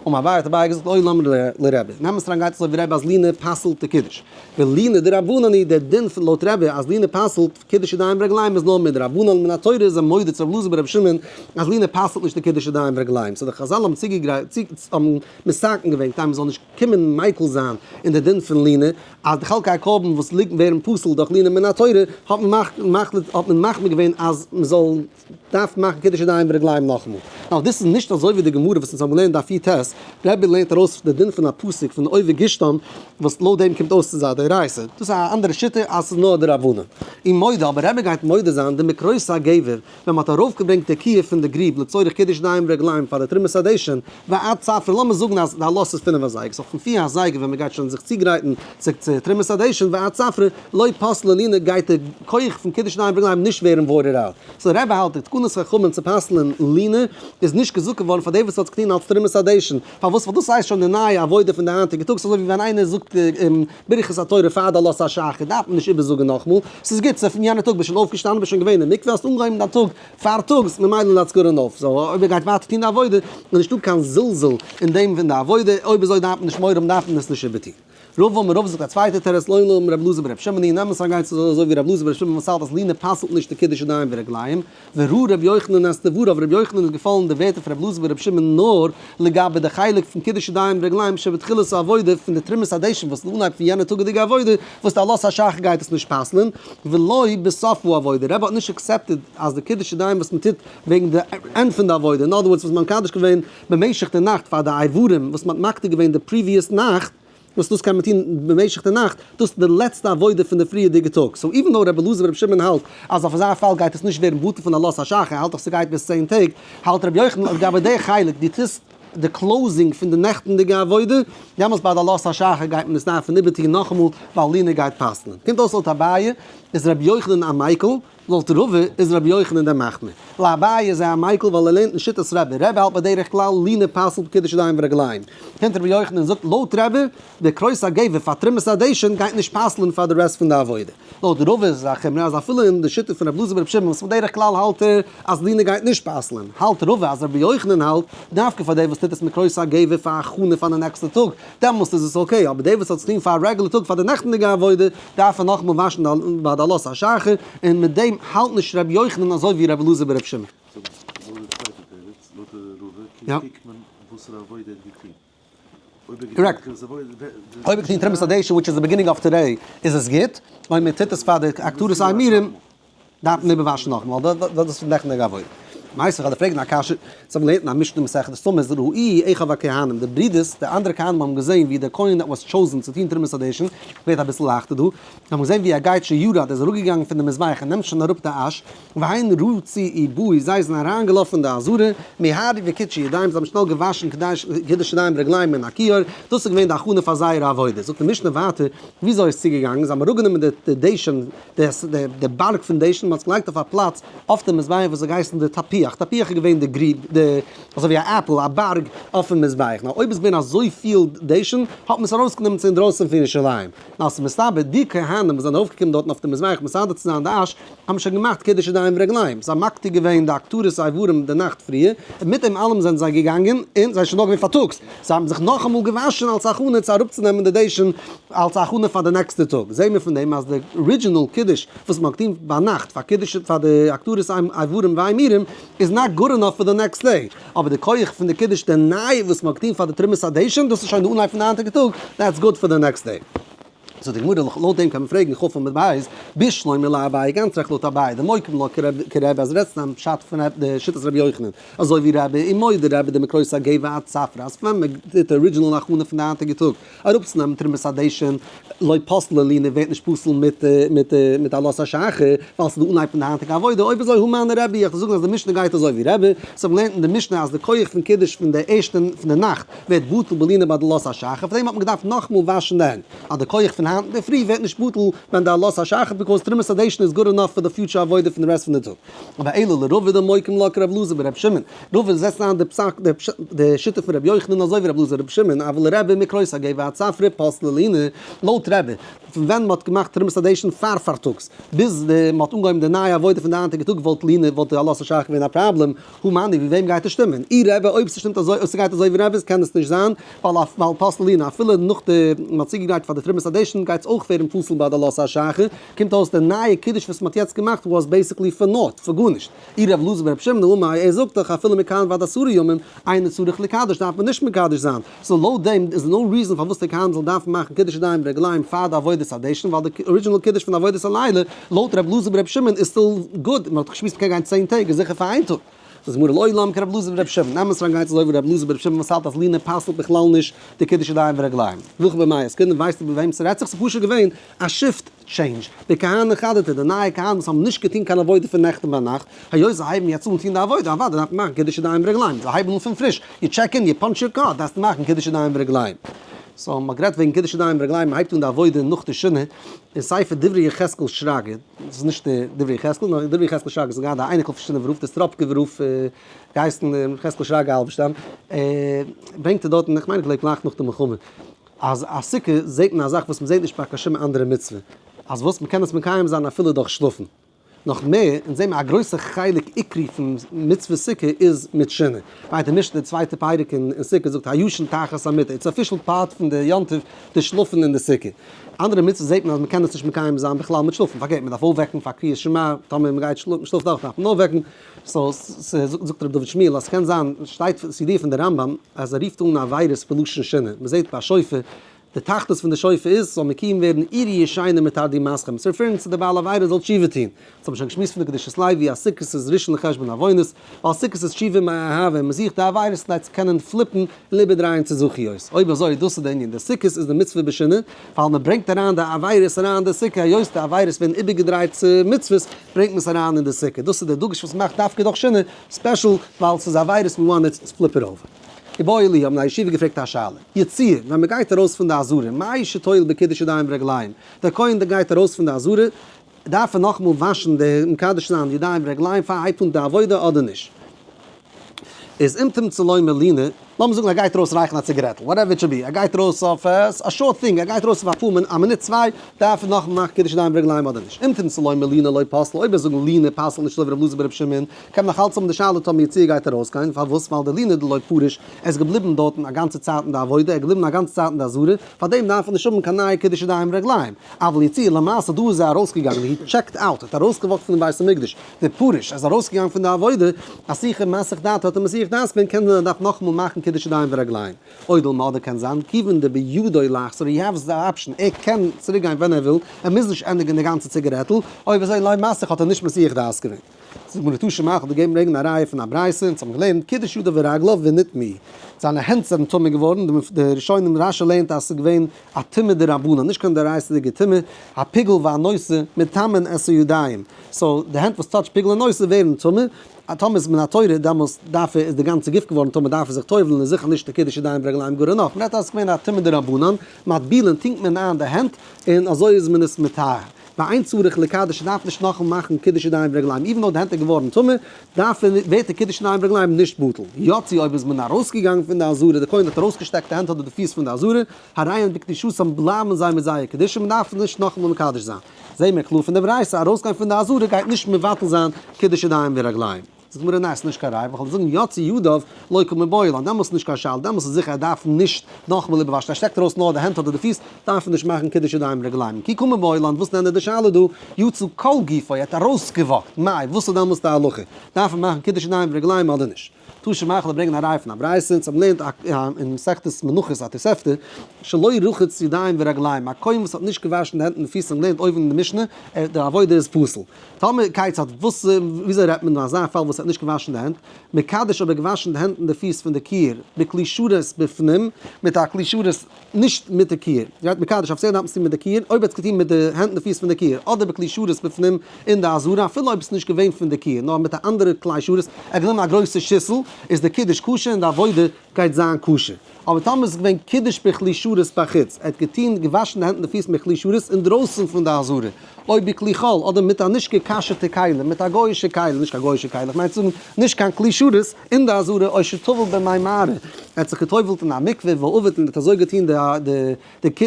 אמר אביי האט אביי געזאגט לעולם לרבי, אין אמת אריין גייט עס אזוי ווי רבי אז לינה פסל'ט די קידוש, ולינה דרבנן היא, דער דין פון לויט רבי אז לינה פסל'ט קידוש ידיים ורגליים איז נאר מדרבנן, מן התורה איז ער מודה צו רבי אלעזר ברבי שמעון אז לינה פסל'ט נישט די קידוש ידיים ורגליים, so די חזל האבן צוגעגרייט האבן מתקן געווען כדי מ'זאל נישט קומען מיקל זיין אין די דין פון לינה, אז די חלקי הקרבן וואס ליגן ווערן פסול דורך לינה מן התורה, האט מען מחליט האט מען מחמיר געווען אז מ'זאל דארף מאכן קידוש ידיים ורגליים נאכאמאל. now דאס איז נישט אזוי ווי די גמרא וואס אונז האבן געלערנט דף יט, רבי לערנט ארויס די דין פון א פסוק פון אוי וגשתם וואס לויט דעם קומט אויס ס'איז א דאורייתא, דאס איז א אנדערע שיטה אז ס'איז נאר דרבנן. און מודה, אבער רבי גייט מודה זיין דמקרות הגבר ווען מ'האט ארויפגעברענגט די כיור פון די גריב לצורך קידוש ידיים ורגליים פאר די תרומת הדשן, ועד צפרא, לאמיר זאגן אז די עלות איז פינף אזייגער, so פון פיר אזייגער ווען מ'גייט שוין זיך צוגרייטן צו תרומת הדשן ועד צפרא, לא פסלה לינה גייט די כח פון קידוש ידיים ורגליים נישט ווערן voided out. so רבי האלט די תקנת חכמים צו פסל'ען לינה איז נישט געזאגט געווארן פאר דער וואס האט עס געטון אלס תרומת הדשן, פארוואס? ווייל דאס הייסט שוין די נייע עבודה פון די היינטיגע טאג, ס'איז אזוי ווי ווען איינער זאגט ברכת התורה פאר די עלות השחר דארף מען נישט איבערזאגן נאכמאל, ס'איז גוט, ס'איז פון יענע טאג ביסט שוין אויפגעשטאנען ביסט שוין געווען אין מקווה האסט אנגעהויבן דיין טאג פארטאגס ממילא let's good enough, so אויב ער גייט ווייטער טון די עבודה איז נישטא קיין זלזול אין דעם פון די עבודה, אויב אזוי דארף מען נישט מורא האבן דארף מען עס נישט איבערטון. רבא אמר רבא זאגט א צווייטע תירוץ לעולם רבי אלעזר ברבי שמעון אין אמת אריין גייט עס אזוי ווי רבי אלעזר ברבי שמעון וואס האלט אז לינה פסל'ט נישט די קידוש ידיים ורגליים, וראה רבי יוחנן את דבריו, רבי יוחנן איז געפאלן די ווערטער פון רבי אלעזר ברבי שמעון נאר לגבי די חלק פון קידוש ידיים ורגליים שבתחילת העבודה פון די תרומת הדשן וואס איז אנהייב פון יענע טאגעדיגע עבודה וואס די עלות השחר גייט עס נישט פסל'ן, ולא בסוף העבודה, רבי האט נישט accepted אז די קידוש ידיים וואס מען טוט וועגן די end פון די עבודה, אין other words וואס מען האט מקדש געווען במשך די נאכט פאר די איברים וואס מען האט מקטיר געווען די previous נאכט, וואס דאס קען מען טון במשך די נאכט, דאס איז די לעצטע עבודה פון די פריערדיגע טאג, so even though רבי אלעזר ברבי שמעון האלט אז אויף אזא פאל גייט עס נישט ווערן בטל פון עלות השחר, ער האלט דאך ס'גייט ביז 10 טעג, האלט רבי יוחנן אז לגבי די חלק, דו טוסט די closing פון די נעכטנדיגע עבודה, דעמאלטס ביי די עלות השחר גייט מען עס דארפן איבערטון נאכאמאל ווייל לינה גייט פסל'ן. קומט אויס לויט אביי איז רבי יוחנן א מיקל, לויט רבא איז רבי יוחנן דער מחמיר. לאביי איז ער א מיקל ווייל ער לערנט אין שיטת רבי. רבי האלט בדרך כלל לינה פסל'ט קידוש ידיים ורגליים. קומט רבי יוחנן און זאגט לויט רבי, די קרויס הגבר פאר תרומת הדשן גייט נישט פסל'ן פאר די rest פון די עבודה. לויט רבא איז א חומרא אז אפילו אין די שיטה פון רבי אלעזר ברבי שמעון וואס בדרך כלל האלט ער אז לינה גייט נישט פסל'ן, האלט רבא אז רבי יוחנן האלט דווקא פאר דער וואס טוט עס מקרויס הגבר פאר הכנה פאר די נעקסטע טאג, דעמאלסט איז עס okay, אבער דער וואס האט עס געטון פאר א רעגולער טאג פאר די נעכטנדיגע עבודה, דארף ער נאכאמאל וואשן ביי די עלות השחר, און מיט דעם האלט נישט ר' יוחנן אזוי ווי ר' אלעזר בר' שמעון. so לויט די צווייטע תירוץ, לויט די רבא, קוקט מען וואסערע עבודה ער האט געטון. אויב ער האט געטון תחילת עבודה, אויב ער האט געטון תרומת הדשן which is the beginning of today, איז עס גוט, אויב מען טוט עס פאר די הקטרת האימורים, דארף מען איבערוואשן נאכאמאל, ווייל דאס איז פון נעכטנדיגע עבודה. מייסטער איך וועל דיר פרעגן א קשיא, אונז האבן געלערנט אין א משנה מסכת סתמא איז ראו אחיו הכהנים, די ברידערס, די אנדערע כהנים האבן געזען ווי דער כהן that was chosen צו טון תרומת הדשן, ווערט אביסל לייכטער דא, זיי האבן געזען ווי ער גייט שירד, ער איז אראפגעגאנגען פון די מזבח און נעמט שוין אראפ די אש, והן רצו ובאו, זיי זענען אריינגעלאפן אין די עזרה, מיהרו וקידשו ידיים, זיי האבן שנעל געוואשן קידוש ידיים ורגליים מן הכיור, דאס איז געווען די הכנה פאר זייער עבודה. זאגט די משנה ווייטער, וויאזוי איז צוגעגאנגען, זיי האבן אראפגענומען די דשן, די בארג פון דשן, מען האט עס געלייגט אויף א פלאץ אויף די מזבח וואס האט געהייסן די תפוח, תפוח איז געווען די גריב, די אזוי ווי א עפל, א בארג אויפן מזבח, נאר אויב איז געווען אזויפיל דשן, האט מען עס ארויסגענומען צו אינדרויסן פון ירושלים, נאר ס'איז מסתבר די כהנים וואס זענען ארויפגעקומען דארטן אויף די מזבח מסדר צו זיין די אש, האבן שוין געמאכט קידוש ידיים ורגליים, זיי האבן מקטיר געווען די הקטרת האיברים די נאכט פריער, און מיט דעם אלעם זענען זיי געגאנגען, און זיי זענען שוין דארט געווען פארטאגס, זיי האבן זיך נאכאמאל געוואשן אלס הכנה צו אראפצונעמען די דשן אלס הכנה פאר די נעקסטע טאג, זעהן מיר פון דעם אז די original קידוש וואס מען האט געטון ביינאכט פאר קידוש פאר די הקטרת איברים והאימורים איז not good enough for the next day, אבער די כח פון די קידוש די נייע וואס מ'האט געטון פאר די תרומת הדשן, דאס איז שוין די אנהייב פון די היינטיגע טאג, that's good for the next day. זאגט די גמרא, לויט דעם קען מען פרעגן כ' עמוד ב', בשלמא לאביי, גאנץ רעכט לויט אביי, דמוקים לה כרבי, אז רעדט סתם פשט פון די שיטת רבי יוחנן, אזוי ווי רבי ומודה רבי דמקרות הגבע עד צפרא, אז ווען מען טוט די original הכנה פון די היינטיגע טאג אראפצונעמען תרומת הדשן, לא פסלה לינה ווערט נישט פסול מיט מיט מיט עלות השחר, ווייל ס'איז די אנהייב פון די היינטיגע עבודה, אויב אזוי הא מני רבי, איך וועל זאגן אז די משנה גייט אזוי ווי רבי, so מ'לערנט אין די משנה אז די כח פון קידוש פון די ערשטע פון די נאכט ווערט בטל בלינה ביי די עלות השחר, פאר דעם האט מען געדארפט נאכאמאל וואשן די הענט, אז די כח פון היינט אינדערפרי ווערט נישט בטל ווען די עלות השחר because תרומת הדשן איז good enough פאר די future עבודה פון די rest פון די טאג. אבער אלא לרבא דמוקים לה כרב אלעזר ברב שמעון, רבא זעצט איין די פסק די שיטה פון רבי יוחנן אזוי ווי רב אלעזר רבי שמעון, אבל לרבי מקרות הגבע עד צפרא פסלה לינה, לויט רבי, פון ווען מ'האט געמאכט תרומת הדשן פאר פארטאגס, ביז די מ'האט אנגעהויבן די נייע עבודה פון די היינטיגע טאג וואלט לינה וואלט די עלות השחר געווען א פראבלעם, הא מני ווי וועם גייט עס שטימען? אי רבי אויב ס'שטימט אזוי אויב ס'גייט אזוי ווי רבי'ס קען עס נישט זיין ווייל ווייל פסלה לינה אפילו נאך די מ'האט צוגעגרייט פאר די תרומת הדשן גייט עס אויך ווערן פסול ביי די עלות השחר, קומט אויס די נייע קידוש וואס מ'האט יעצט געמאכט was basically for naught, פאר גארנישט. אי רב אלעזר ברב שמעון אמר ער זאגט דאך אפילו מכאן ועד עשרה ימים אינו צריך לקדש דארף מען נישט מקדש זיין, so לויט דעם איז no reason פארוואס די כהנים זאלן דארפן מאכן קידוש ידיים ורגליים פאר די עבודת הדשן ווייל די original קידוש פון עבודת הלילה לויט רב אלעזר ברב שמעון איז still good, מען האט געשמועסט מ'קען גיין 10 טעג איז זיכער פאר איין טאג. זאגט די גמרא לעולם כרב אלעזר ברב שמעון, אמת ריין גייט אזוי ווי רב אלעזר ברב שמעון וואס האלט אז לינה פסל'ט בכלל נישט די קידוש ידיים ורגליים. והכא במאי עסקינן ווייסטו ביי וועם ס'רעדט זיך? ס'איז פשוט געווען א shift change, די כהני חדתא, די נייע כהנים וואס האבן נישט געטון קיין עבודה פון נעכטן ביינאכט, היות זיי הייבן יעצט אן טון די עבודה, אוודאי דארף מען מאכן קידוש ידיים ורגליים, זיי הייבן אן פון פריש, you check in, you punch your card, דארפסטו מאכן קידוש ידיים ורגליים. so מ'האט גערעדט וועגן קידוש ידיים ורגליים, מ'הייבט אן די עבודה נאך די שינה, אין ספר דברי יחזקאל שרגא, דאס איז נישט די דברי יחזקאל, נאר דברי יחזקאל שרגא איז געהאט א אייניקל פון שינאווער רב, דער סטראפקובער רב, געהייסן יחזקאל שרגא האלבערשטאם, ברענגט ער דארטן, איך מיין איך גלייב גלייך נאך די מלחמה, אז א סוכה זעט מען א זאך וואס מ'זעט נישט ביי קיין שום אנדערע מצוה, אז וואס מ'קען עס מקיים זיין אפילו דורך שלאפן. נאך מער, אונז זעמיר א גרויסע חלק עיקרי פון מצוות סוכה איז מיט שינה. ווייטער משנה די צווייטע פרק אין סוכה זאגט הישן תחת המיטה, it's official part פון די יום טוב די שלאפן אין די סוכה. אנדערע מצוות זעט מען אז מ'קען עס נישט מקיים זיין בכלל מיט שלאפן, פארקערט מ'דארף אויפוועקן פאר קריאת שמע, טאמער מ'גייט שלאפן מ'שלאפט דאך דארף מען אויפוועקן. so זאגט ר' דוד שמואל אז ס'קען זיין, שטייט ס'איז ידיעה פון די רמב ם אז ער רופט אן עבירות בלשון שינה, מ'זעט ביי שופר די תכלית פון די שופר איז ס'זאל מקוים ווערן עורו ישנים מתרדמתכם, צו refer ן צו די בעל עבירה זאל תשובה טון. אונז האבן שוין געשמועסט פון די קדושת לוי אז סוכות איז ראשון לחשבון עוונות, ווייל סוכות איז תשובה מאהבה און מ'זוכט די עבירות כדי צו קענען flip ן און איבערדרייען צו זכיות. אויב אזוי דאס איז די ענין, די סוכות איז די מצוה בשינה, ווייל מ'ברענגט אריין די עבירות אריין אין די סוכה, היות די עבירות ווערן איבערגעדרייט צו מצוות, ברענגט מען עס אריין אין די סוכה. דאס איז די דגוש וואס מ'מאכט דווקא דורך שינה, special ווייל ס'איז עבירות we want to flip it over. איבעיא להו האבן א ישיבה געפרעגט א שאלה, יציאה, ווען מען גייט ארויס פון די עזרה, מהו שתועיל בקידוש ידיים ורגליים, דער כהן דער גייט ארויס פון די עזרה, דארף ער נאכאמאל וואשן די מקדש זיין די ידיים ורגליים פאר ער הייבט אן די עבודה אדער נישט? איז אם תמצא לומר לינה, לאמיר זאגן ער גייט ארויס רייכן א ציגערעטל, whatever it should be, ער גייט ארויס אויף א short thing, ער גייט ארויס אויף אפאר מינוט, א מינוט צוויי, דארף ער נאכאמאל מאכן קידוש ידיים ורגליים אדער נישט? אם תמצא לומר לינה לא פסלה, אויב ער זאגן לינה פסל'ט נישט אזוי ווי רבי אלעזר ברבי שמעון, קען מען נאך אלץ האבן די שאלה טאמער יציאה גייט ארויסגיין, פארוואס? ווייל די לינה דלא פריש, ער איז געבליבן דארטן א גאנצע צייט אין די עבודה, ער איז געבליבן א גאנצע צייט אין די עזרה, פארדעם דארף ער נישט האבן קיין נייע קידוש ידיים ורגליים. אבל יציאה למעשה דא איז ער ארויסגעגאנגען, he checked out, ער האט ארויסגע walk ט פונעם בית המקדש, דפריש, ער איז ארויסגעגאנגען פון די עבודה, אסוחי מסיח דעתו האט ער מסיח דעת געווען, קען זיין ער דארף נאכאמאל מאכן קידוש ידיים ורגליים. או דלמא אדער קען זיין, כיוון דבידו לחזור, he has the option, ער קען צוריקגיין ווען ער וויל, ער מוז נישט ענדיגן די גאנצע ציגערעטל, אויב אזוי לא מסיח האט ער נישט מסיח דעת געווען. זאגט מיר תא שמע, כ'האב דיר געגעבן ברענגען א ראיה פון א ברייתא, אונז האבן געלערנט קידש ידיו ורגליו ונטמאו, זיינע הענט זענען טמא געווארן, די ראשונים רשי לערנט אז ס'איז געווען א טומאה דרבנן, נישט קיין דאורייתא'דיגע טומאה, הפיגול והנותר מטמאין את הידיים, so די הענט וואס touch ט פיגול און נותר ווערן טמא, טאמער איז מן התורה דעמאלס דארף ער איז די גאנצע גוף געווארן טמא דארף ער זיך טובל'ן איז זיכער נישט די קידוש ידיים ורגליים good enough, מ'רעדט אז ס'איז געווען א טומאה דרבנן, מטבילין טונקט מען איין די הענט און אזוי איז מען עס מטהר. ואין צריך לקדש דארף נישט נאכאמאל מאכן קידוש ידיים ורגליים even though די הענט איז געווארן טמא דארף ער ווערט די קידוש ידיים ורגליים נישט בטל. יצאו אויב איז מען ארויסגעגאנגען פון די עזרה די כהן האט ארויסגעשטעקט די הענט אדער די פיס פון די עזרה הרי הן בקדושתם בלייבן זיי מיט זייער קדושה מען דארף נישט נאכאמאל מקדש זיין. זעהן מיר קלאר פון די ברייתא ארויסגיין פון די עזרה גייט נישט מבטל זיין קידוש ידיים ורגליים. זאגט די גמרא ניין ס'איז נישט קיין ראיה, ווייל כ'וועל זאגן יצאו ידיו לא קא מיבעיא לן, דעמאלס איז נישט קיין שאלה, דעמאלס איז זיכער ער דארף נישט נאכאמאל איבערוואשן, ער שטעקט ארויס נאר די הענט אדער די פיס, דארף ער נישט מאכן קידוש ידיים ורגליים, כי קא מיבעיא לן, וואס נענער די שאלה דא, יצא כל גופו, ער האט ארויסגעוואקט, מאי, וואס איז דעמאלס די הלכה, דארף ער מאכן קידוש ידיים ורגליים אדער נישט? תא שמע איך וועל ברענגען א ראיה פון א ברייתא, אונז האבן געלערנט אין מסכת מנחות א תוספתא, שלא רחץ ידיים ורגליים, א כהן וואס האט נישט געוואשן די הענט און די פיס האבן געלערנט אויבן אין די משנה, די עבודה איז פסול. טאמער כיצד, וואס, וויאזוי רעדט מען אין אזא פאל וואס האט נישט געוואשן די הענט, מקדש אבער געוואשן די הענט און די פיס פון די כיור, בכלי שרת בפנים, מיט א כלי שרת נישט מיט די כיור, גייט מקדש אויף צען דארף מען עס טון מיט די כיור, אויב האט עס געטון מיט די הענט און די פיס פון די כיור, אדער בכלי שרת בפנים אין די עזרה, אפילו אויב עס איז נישט געווען פון די כיור, נאר מיט א אנדערע כלי שרת, ער האט גענומען א גרויסע שיסל, איז די קידוש כשר און די עבודה גייט זיין כשר. אבער טאמער איז עס געווען קידוש בכלי שרת בחוץ, ער האט געטון, געוואשן די הענט און די פיס מיט כלי שרת אינדרויסן פון די עזרה, או בכלי חול, אדער מיט א נישט גע'כשר'טע כלי, מיט א גוי'אישע כלי, נישט קיין גוי'אישע כלי, איך מיין צו זאגן, נישט קיין כלי שרת, אין די עזרה, או שטבל במי מערה, ער האט זיך גע'טובל'ט אין א מקווה, ועבד און האט אזוי געטון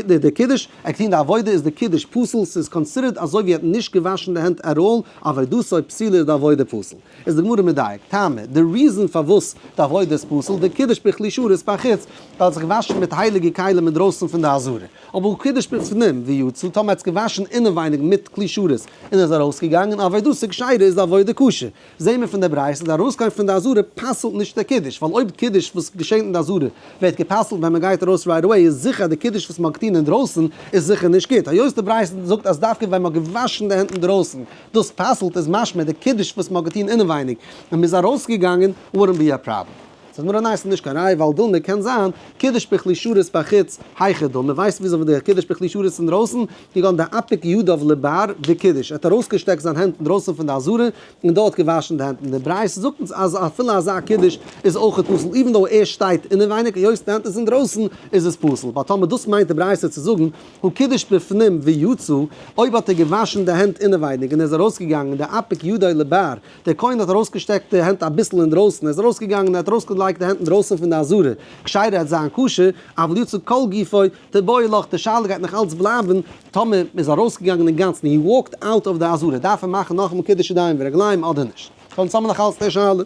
די די קידוש, ער האט געטון די עבודה, איז די קידוש פסול, ס'איז considered אזוי ווי ער האט נישט געוואשן די הענט at all, עבודתו פסולה איז די עבודה פסול. איז די גמרא מדייק, טעמא, די reason פארוואס די עבודה איז פסול, די קידוש בכלי שרת בחוץ, ווייל ער האט זיך געוואשן מיט הייליגע כלים אינדרויסן פון די עזרה. אבער קידש בפנים ויצא, טאמער האט עס געוואשן אינעווייניג מיט כלי שרת און איז ארויסגעגאנגען, עבודתו כשרה איז די עבודה כשר. זעהן מיר פון די ברייתא אז די ארויסגיין פון די עזרה פסל'ט נישט די קידוש, ווייל אויב קידוש וואס געשענט אין די עזרה ווערט גע'פסל'ט ווען מען גייט ארויס right away איז זיכער אז די קידוש וואס מען האט געטון אינדרויסן איז זיכער נישט גוט, היות די ברייתא זאגט אז דווקא ווען מען האט געוואשן די הענט אינדרויסן דאס פסל'ט איז משמע די קידוש וואס מען האט געטון אינעווייניג און מען איז ארויסגעגאנגען wouldn't be a problem. זאגט מיר א ניין ס'איז נישט קיין ראיה ווייל דילמא קען זיין קידש בכלי שרת בחוץ היכי דמי ווייסט וויאזוי די קידש בכלי שרת אינדרויסן כגון דאפיק ידיו לבר וקידש ער האט ארויסגעשטעקט זיין הענט אינדרויסן פון די עזרה און דארט געוואשן די הענט און די ברייתא זאגט אונז אז אפילו אזא קידוש איז אויכעט פסול even though ער שטייט אינעווייניג היות די הענט איז אינדרויסן איז עס פסול ווייל טאמער דאס מיינט די ברייתא צו זאגן הא קידש בפנים ויצא אויב האט ער געוואשן די הענט אינעווייניג און ער איז ארויסגעגאנגען דאפיק ידו לבר דער כהן האט ארויסגעשטעקט די הענט אביסל אינדרויסן, ער איז ארויסגעגאנגען און ער האט ארויסגעלייגט די הענט אינדרויסן פון די עזרה, כשרה וועט זיין כשר, אבל יצא כל גופו, תיבעי לך, די שאלה גייט נאך אלץ בלייבן, טאמער מען איז ארויסגעגאנגען אינגאנצן, he walked out of די עזרה, דארף ער מאכן נאכאמאל קידוש ידיים ורגליים אדער נישט? אונז האבן נאך אלץ די שאלה.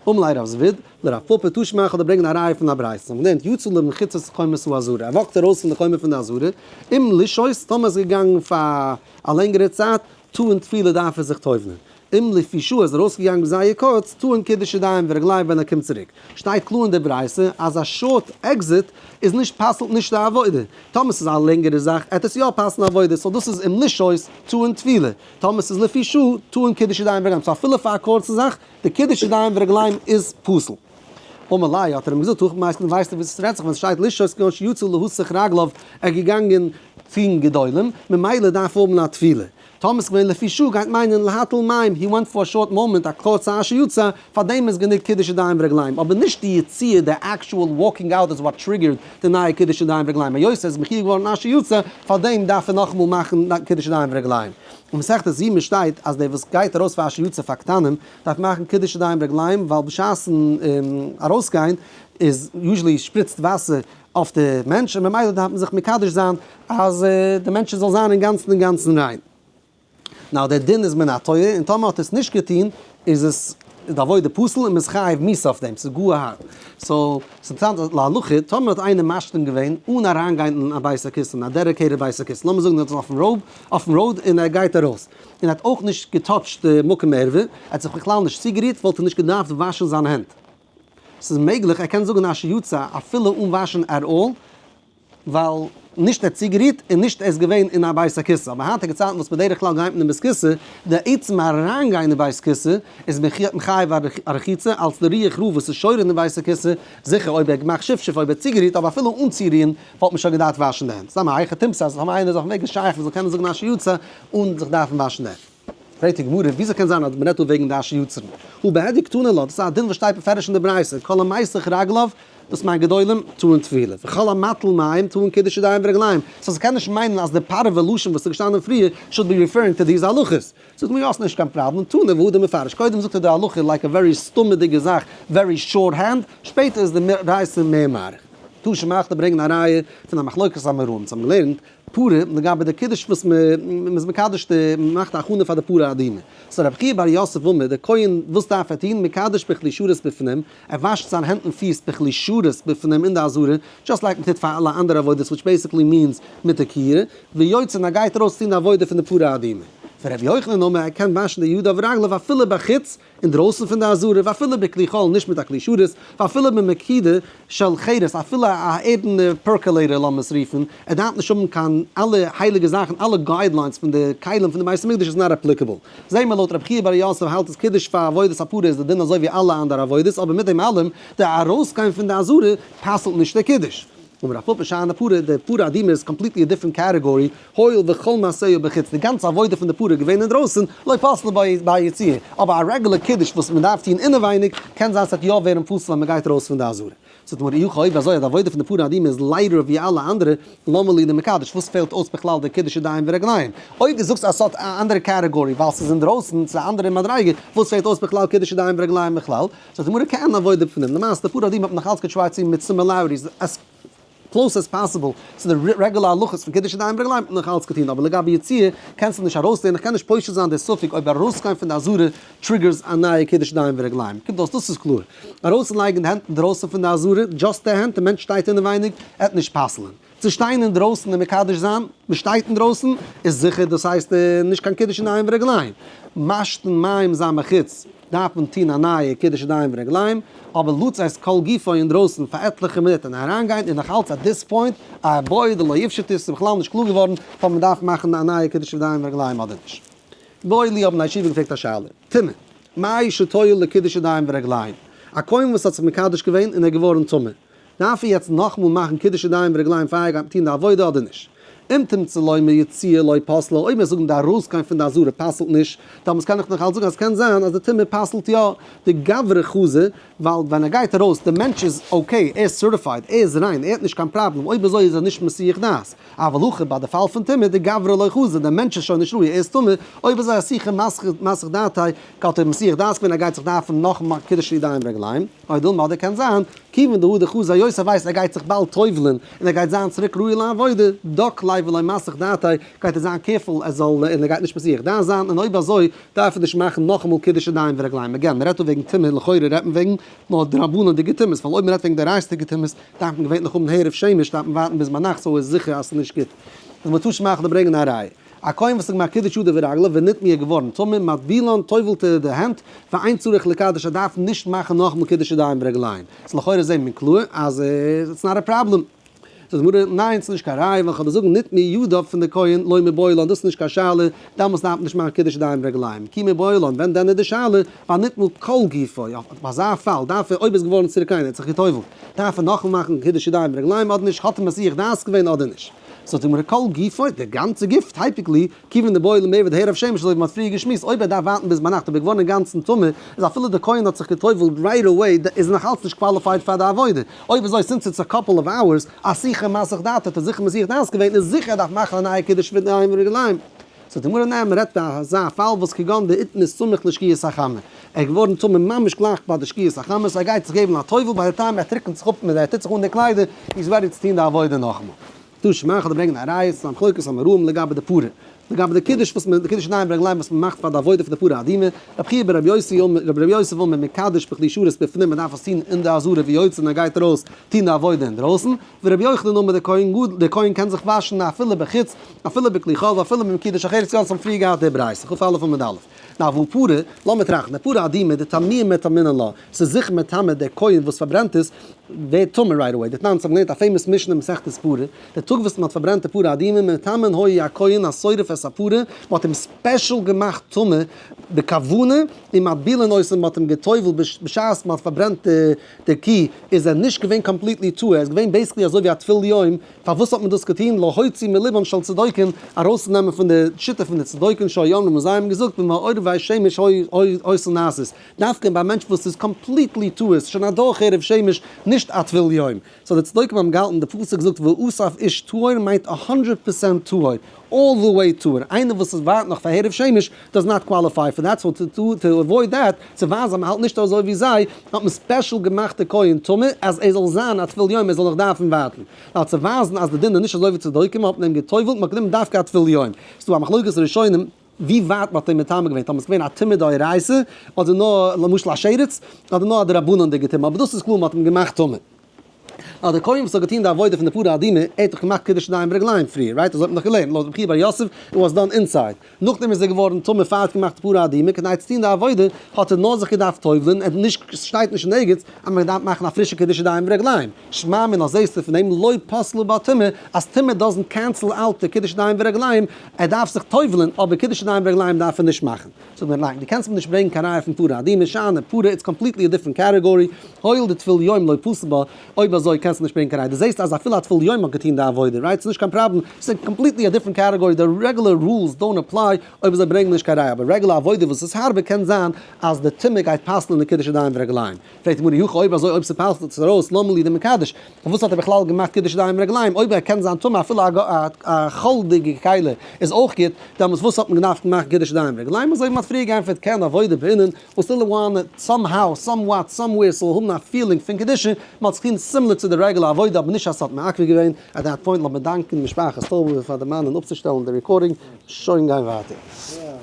אמר ליה רב זביד, לרב פפא, תא שמע כ'וועל דיר ברענגען א ראיה פון א ברייתא, זיי האבן געלערנט יצא למחיצת חומת העזרה, ער וואקט ארויס פון די חומה פון די עזרה, אם לשהות, טאמער איז געגאנגען פאר א לענגערע צייט, טעון טבילה דארף ער זיך טובל'ען. אם לפי שעה איז ארויסגעגאנגען זייער קורץ, טעון קידוש ידיים ורגליים ווען ער קומט צוריק. שטייט קלאר אין די ברייתא אז א short exit איז נישט פסל'ט נישט די עבודה. טאמער ס'איז א לענגערע זאך עט עס יא פסל'ן עבודה, so דאס איז אם לשהות טעון טבילה. טאמער ס'איז לפי שעה טעון קידוש ידיים ורגליים. so אפילו פאר א קורצע זאך, די קידוש ידיים ורגליים איז פסול. אמר ליה האט ער אים געזאגט, הכא במאי עסקינן ווייסטו וואס עס רעדט זיך ווען עס שטייט לשהות כגון שיצא להסך רגליו ער איז געגאנגען טוהן גדולים, ממילא דארף ער האבן א טבילה. טאמער ס'געווען לפי שעה גייט מיינען להטיל מים, he went for a short moment א קורצע אשר יצא, פאר דעם איז גענוג קידוש ידיים ורגליים, אבער נישט די יציאה די actual walking out איז what triggered די נייע קידוש ידיים ורגליים, היות ער איז מחויב געווארן אשר יצא, פאר דעם דארף ער נאכאמאל מאכן קידוש ידיים ורגליים. אין מסכת יומא שטייט אז דער וואס גייט ארויס פאר אשר יצא פאר קטנים דארף מאכן קידוש ידיים ורגליים ווייל בשעת'ן ארויסגיין איז usually שפריצט וואסער אויף די מענטש און ממילא דארף מען זיך מקדש זיין אז די מענטשן זאל זיין אינגאנצן אינגאנצן ריין. now דער דין איז מן התורה און טאמער האט עס נישט געטון איז עס די עבודה פסול און מען איז חייב מיתה אויף דעם, ס'איז גאר הארב. so ס'איז אינטערעסאנט אז להלכה טאמער האט איינער משתין געווען אן אריינגיין אין א בית הכסא אין א dedicated בית הכסא לאמיר זאגן ער איז אויפן road אויפן road און ער גייט ארויס און ער האט אויך נישט געטאטשט די מקום ערווה ער האט זיך בכלל נישט צוגערירט וואלט ער נישט געדארפט וואשן זיין הענט. ס'איז מעגליך ער קען זאגן אשר יצא אפילו אן וואשן at all, ווייל נישט ער האט צוגערירט און נישט ער איז געווען אין א בית הכסא, אבער היינטיגע צייטן וואס בדרך כלל גייט מען אין בית כסא, די עצם אריינגיין אין בית כסא איז מחייב א רחיצה, אלס די רוח רעה וואס איז שורה אין די בית הכסא, זיכער אויב ער האט געמאכט שפשוף אויב ער האט צוגערירט, אבער אפילו אן צורירן וואלט מען שוין געדארפט וואשן די הענט. סתם א היכי תמצא אז טאמער איינער איז אויפן וועג איז שייך מ'זאל קענען זאגן אשר יצא אן זיך דארפן וואשן די הענט. פרעגט די גמרא, וויאזוי קען זיין אז מ'רעדט דא וועגן די אשר יצר'ן? הא בהדיא קתני לה, דאס איז א דין וואס שטייט בפירוש אין די ברייתא, כל המיסך רגליו, דאס מיינט גדולים, טעון טבילה, וכל המטיל מים טעון קידוש ידיים ורגליים, so ס'קען נישט מיינען אז די פארווע לשון וואס איז געשטאנען פריער should be referring to these הלכות. זאגט מיר יא ס'נישט קיין פראבלעם, תנא והדר מפרש, קודם זאגט ער די הלכה like a very סתמ'דיגע זאך, very shorthand, שפעטער איז די ברייתא מער מאריך. תא שמע איך ברענגען א ראיה פון א מחלוקת אמוראים, אונז האבן געלערנט פרה לגבי די קידוש וואס מען איז מקדש די, מען מאכט א הכנה פאר די פרה אדומה. So רבי חייא בר יוסף אמר, דער כהן וואס דארף ער טון? מקדש בכלי שרת בפנים, ער וואשט זיין הענט און פיס בכלי שרת בפנים אין די עזרה, just like מען טוט פאר אלע אנדערע עבודות which basically means מיט די כיור, ויוצא און ער גייט ארויס טון די עבודה פון די פרה אדומה. ורבי יוחנן אמר, ער קען וואשן די ידיו ורגליו אפילו בחוץ, אינדרויסן פון די עזרה, ואפילו בכלי חול, נישט מיט א כלי שרת, ואפילו במקידה של חרס, אפילו א ערדענע percolator לאמיר עס רופן, ער דארף נישט האבן קיין אלע הייליגע זאכן, אלע guidelines פון די כלים פון די בית המקדש איז not applicable. זעהן מיר לויט רבי חייא בר יוסף האלט אז קידוש פאר עבודת הפרה איז די דין אזוי ווי אלע אנדערע עבודות, אבער מיט דעם אלעם, די ארויסגיין פון די עזרה פסל'ט נישט די קידוש. אמר רב פפא שאני פרה, די פרה אדומה איז completely א different category, הואיל וכל מעשיה בחוץ, די גאנצע עבודה פון די פרה איז געווען אינדרויסן, לא פסלה ביציאה, אבער א רעגולער קידוש וואס מען דארף טון אינעווייניג, קען זיין ס'וועט יא ווערן פסול ווען מען גייט ארויס פון די עזרה. זאגט מר אי הכי אויב אזוי אז די עבודה פון די פרה אדומה איז lighter ווי אלע אנדערע, למה לי דמקדש, וואס פעלט אויס בכלל די קידוש ידיים ורגליים? אויב דו זאגסט אז ס'האט א אנדערע category ווייל ס'איז אינדרויסן, ס'איז א אנדערע מדריגה, וואס פעלט אויס בכלל קידוש ידיים ורגליים בכלל? זאגט די גמרא כעין עבודה בפנים, למעשה די פרה אדומה האט מען נאך אלץ געטרייט צו מיט similarities as close as possible צו די רעגולער הלכות פון קידוש ידיים ורגליים האט מען נאך אלץ געטון, אבער לגבי יציאה קענסטו נישט ארויסלערנען, איך קען נישט פושט זיין די ספק אויב ארויסגיין פון די עזרה triggers א נייע קידוש ידיים ורגליים, קומט אויס דאס איז קלאר, ארויסלייגן די הענט אינדרויסן פון די עזרה, just די הענט, די מענטש שטייט אינעווייניג, עט נישט פסל'ען. צו שטיין אינדרויסן און מקדש זיין, מען שטייט אינדרויסן, איז זיכער דאס הייסט נישט קיין קידוש ידיים ורגליים. משתין מים זיין בחוץ, דארף מען טון א נייע קידוש ידיים ורגליים, אבער לצאת כל גופו אינדרויסן פאר עטליכע מינוט און אריינגיין איז נאך אלץ at this point א בעי דלא איפשטיה, ס'איז בכלל נישט קלאר געווארן פאר מען דארף מאכן א נייע קידוש ידיים ורגליים אדער נישט. איבעיא להו האבן די ישיבה געפרעגט א שאלה, טומאה, מהו שתועיל לקידוש ידיים ורגליים? א כהן וואס האט זיך מקדש געווען און ער איז געווארן טמא, דארף ער יעצט נאכמאל מאכן קידוש ידיים ורגליים פאר ער גייט טון די עבודה אדער נישט? אם תמצא לומר יציאה לא פסלה, אויב מיר זאגן די ארויסגיין פון די עזרה פסל'ט נישט, דאמאלס קען איך נאך אלץ זאגן אז קען זיין אז די טומאה פסל'ט יא, דגברא חזי, ווייל ווען ער גייט ארויס די מענטש איז okay, ער איז certified, ער איז ריין, ער האט נישט קיין פראבלעם, אויב אזוי איז ער נישט מסיח דעת. אבל הכא ביי די פאל פון טומאה, דגברא לא חזי, די מענטש איז שוין נישט ראוי, ער איז טמא, אויב אזוי אסוחי מסיח דעתיה, האט ער מסיח דעת געווען ער גייט זיך דארפן נאכאמאל קידוש ידיים ורגליים. או דילמא אדער קען זיין, כיוון דהדר חזי היות ער ווייסט ער גייט זיך באלד טובל'ן און ער גייט זיין צוריק ראוי לעבודה, דק ליה ולא מסיח דעתיה, גייט ער זיין careful ער זאל און ער גייט נישט מסיח דעת זיין, און אויב אזוי דארף ער נישט מאכן נאכאמאל קידוש ידיים ורגליים, again מ'רעדט דא וועגן טומאה לכאורה רעדט מען וועגן נאר דרבנן'דיגע טומאות, ווייל אויב מ'רעדט וועגן דאורייתא'דיגע טומאות דארף מען געווענליך האבן הערב שמש דארף מען ווארטן ביז ביינאכט so איז זיכער אז ס'איז נישט גוט. איז מ'טאר נישט מאכן אדער ברענגען א ראיה. א כהן וואס איז געמאכט קידוש ידיו ורגליו ונטמא געווארן טמא מטבילן טובל'ט ער די הענט ואין צריך לקדש ער דארף נישט מאכן נאכאמאל קידוש ידיים ורגליים ס'איז לכאורה זעהן מיר קלאר אז it's not a problem. זאגט די גמרא ניין ס'איז נישט קיין ראיה ווייל כ'וועל זאגן נטמאו ידיו פון די כהן לא מיבעיא לן דאס איז נישט קיין שאלה דאמאלס דארף מען נישט מאכן קידוש ידיים ורגליים כי מיבעיא לן ווען דען איז די שאלה ביי נטמא כל גופו אויף אזא פאל דארף ער אויב איז געווארן צוריק ריין ער האט זיך געטובל'ט דארף ער נאכאמאל מאכן קידוש ידיים ורגליים אדער נישט האט ער מסיח דעת געווען אדער נישט. זאגט די גמרא כל גופו, די גאנצע גוף, typically, כיוון דבעי למיעבד הערב שמש אזוי ווי מ'האט פריער געשמועסט, אויב ער דארף ווארטן ביז ביינאכט אויב ער געווארן אינגאנצן טמא, איז אפילו די כהן האט זיך גע'טובל'ט right away, איז ער נאך אלץ נישט qualified פאר די עבודה. אויב אזוי since it's a couple of hours, אסוחי מסיח דעתיה האט ער זיכער מסיח דעת געווען, איז זיכער ער דארף מאכן א נייע קידוש ידיים ורגליים. זאגט די גמרא ניין, מ'רעדט ביי אזא פאל וואס כגון דאיטמי סמוך לשקיעת החמה, ער איז געווארן טמא ממש גלייך ביי די שקיעת החמה, so ער גייט זיך געבן א טובל ביי די time ער טריקענט זיך אפ מיט ער טוט זיך אן די קליידער, איז ready צו טון די עבודה נאכאמאל. תא שמע כ'וועל דיר ברענגען א ראיה צו א מחלוקת אמוראים לגבי די פרה, לגבי די קידוש וואס מען, די קידוש ידיים ורגליים וואס מען מאכט פאר די עבודה פון די פרה אדומה, רבי חייא ברבי יוסי אומר, רבי יוסף אומר מקדש בכלי שרת בפנים מען דארף עס טון אין די עזרה ויוצא און ער גייט ארויס טון די עבודה אינדרויסן, ורבי יוחנן אמר דער כהן גדול, דער כהן קען זיך וואשן אפילו בחוץ, אפילו בכלי חול ואפילו במקידה של חרס, אונז האבן פריער געהאט די ברייתא, כ"א עמוד א'. נא והא פרה, לאמיר טראכטן, די פרה אדומה, דטמויי מטמינן לה, ס'איז זיכער מטמא דער כהן וואס פארברענט עס, ווערט טמא right away, דתנן אונז האבן געלערנט א famous משנה מסכת פרה, די טאג וואס מ'האט פארברענט די פרה אדומה, מטמאין היו הכהן השורף את הפרה, מ'האט אים special געמאכט טמא בכוונה, ומטבילין אותו מ'האט אים גע'טובל'ט בשעת מ'האט פארברענט די קי, איז ער נישט געווען completely טהור, ער איז געווען basically אזוי ווי א טבול יום, פארוואס האט מען דאס געטון? להוציא מלבן של צדוקים, ארויסצונעמען פון די שיטה פון די צדוקים שהיו אומרים וואס זיי האבן געזאגט במעורבי. בערבי שמש היתה נעשית, דווקא ביי א מענטש וואס איז completely טהור, שוין אדורך הערב שמש, נישט א טבול יום. So די צדוקים האבן געהאלטן, די פסוק זאגט ואסף איש טהור מיינט א 100% טהור, all the way טהור, איינער וואס איז ווארט נאך פאר הערב שמש does not qualify for that, so to avoid that, צו ווייזן אז מען האלט נישט אזוי ווי זיי, האט מען special געמאכט די כהן טמא אז ער זאל זיין א טבול יום, ער זאל נאך דארפן ווארטן. ווייל צו ווייזן אז די דין איז נישט אזוי ווי צדוקים האט מען אים גע'טובל'ט, מען האט גענומען דווקא א טבול יום. ס'איז דא א מחלוקת ראשונים ווי ווייט מ'האט אים מטמא געווען, טאמער ס'איז געווען א טומאה דאורייתא, אדער נאר למשל א שרץ, אדער נאר א דרבנן'דיגע טומאה, אבער דאס איז קלאר מ'האט אים געמאכט טמא. נאר דער כהן וואס האט געטון די עבודה פון די פרה אדומה, ער האט דאך געמאכט קידוש ידיים ורגליים פריער, right? אזוי האט מען דאך געלערנט, לויט רבי חייא בר יוסף, it was done inside. נאכדעם איז ער געווארן טמא פאר ער האט געמאכט די פרה אדומה, כדי צו טון די עבודה האט ער נאר זיך געדארפט טובל'ן, ער האט נישט, ס'שטייט נישט אין ערגעץ אז מען דארף מאכן א פרישע קידוש ידיים ורגליים. שמע מינה זעסטו פון דעם לא פסלו בה טומאה אז טומאה doesn't cancel out די קידוש ידיים ורגליים, ער דארף זיך טובל'ן אבער קידוש ידיים ורגליים דארף ער נישט מאכן. זאגט מיר ניין, דו קענסט מיר נישט ברענגן קיין ראיה פון פרה אדומה, שאני פרה it's completely א different category, הואיל דטבול יום לא פסל בה, אויב אזוי קענסטו נישט ברענגן קיין ראיה, דו זעסט אז אפילו א טבול יום האט געטון די עבודה, right? ס'איז נישט קיין פראבלעם, ס'איז completely א different category, די regular rules don't apply, אויב אזוי ברענג מיר נישט קיין ראיה, אבער regular עבודה וואס איז הארבער קען זיין אז די טומאה גייט פסל'ן די קידוש ידיים ורגליים. פרעגט די גמרא אי הכי אויב אזוי אויב ס'פסל'ט עס ארויס למה לי דמקדש, פארוואס האט ער בכלל געמאכט קידוש ידיים ורגליים אויב ער קען זיין טמא אפילו א חול'דיגע כלי איז אויך גוט, דעמאלטס וואס האט מען געדארפט מאכן קידוש ידיים ורגליים אזוי ווי מ'האט פריער געענטפערט כן עבודה בעינן וואס still want somehow somewhat somewhere ס'זאל האבן א feeling פון קדושה, מ'האט עס געטון similar צו די regular עבודה אבער נישט אז ס'האט מעכב געווען, at that point לאמיר דאנקען משפחת טויבער פאר דערמאנען אפצושטעלן די recording, שוין גיין ווייטער.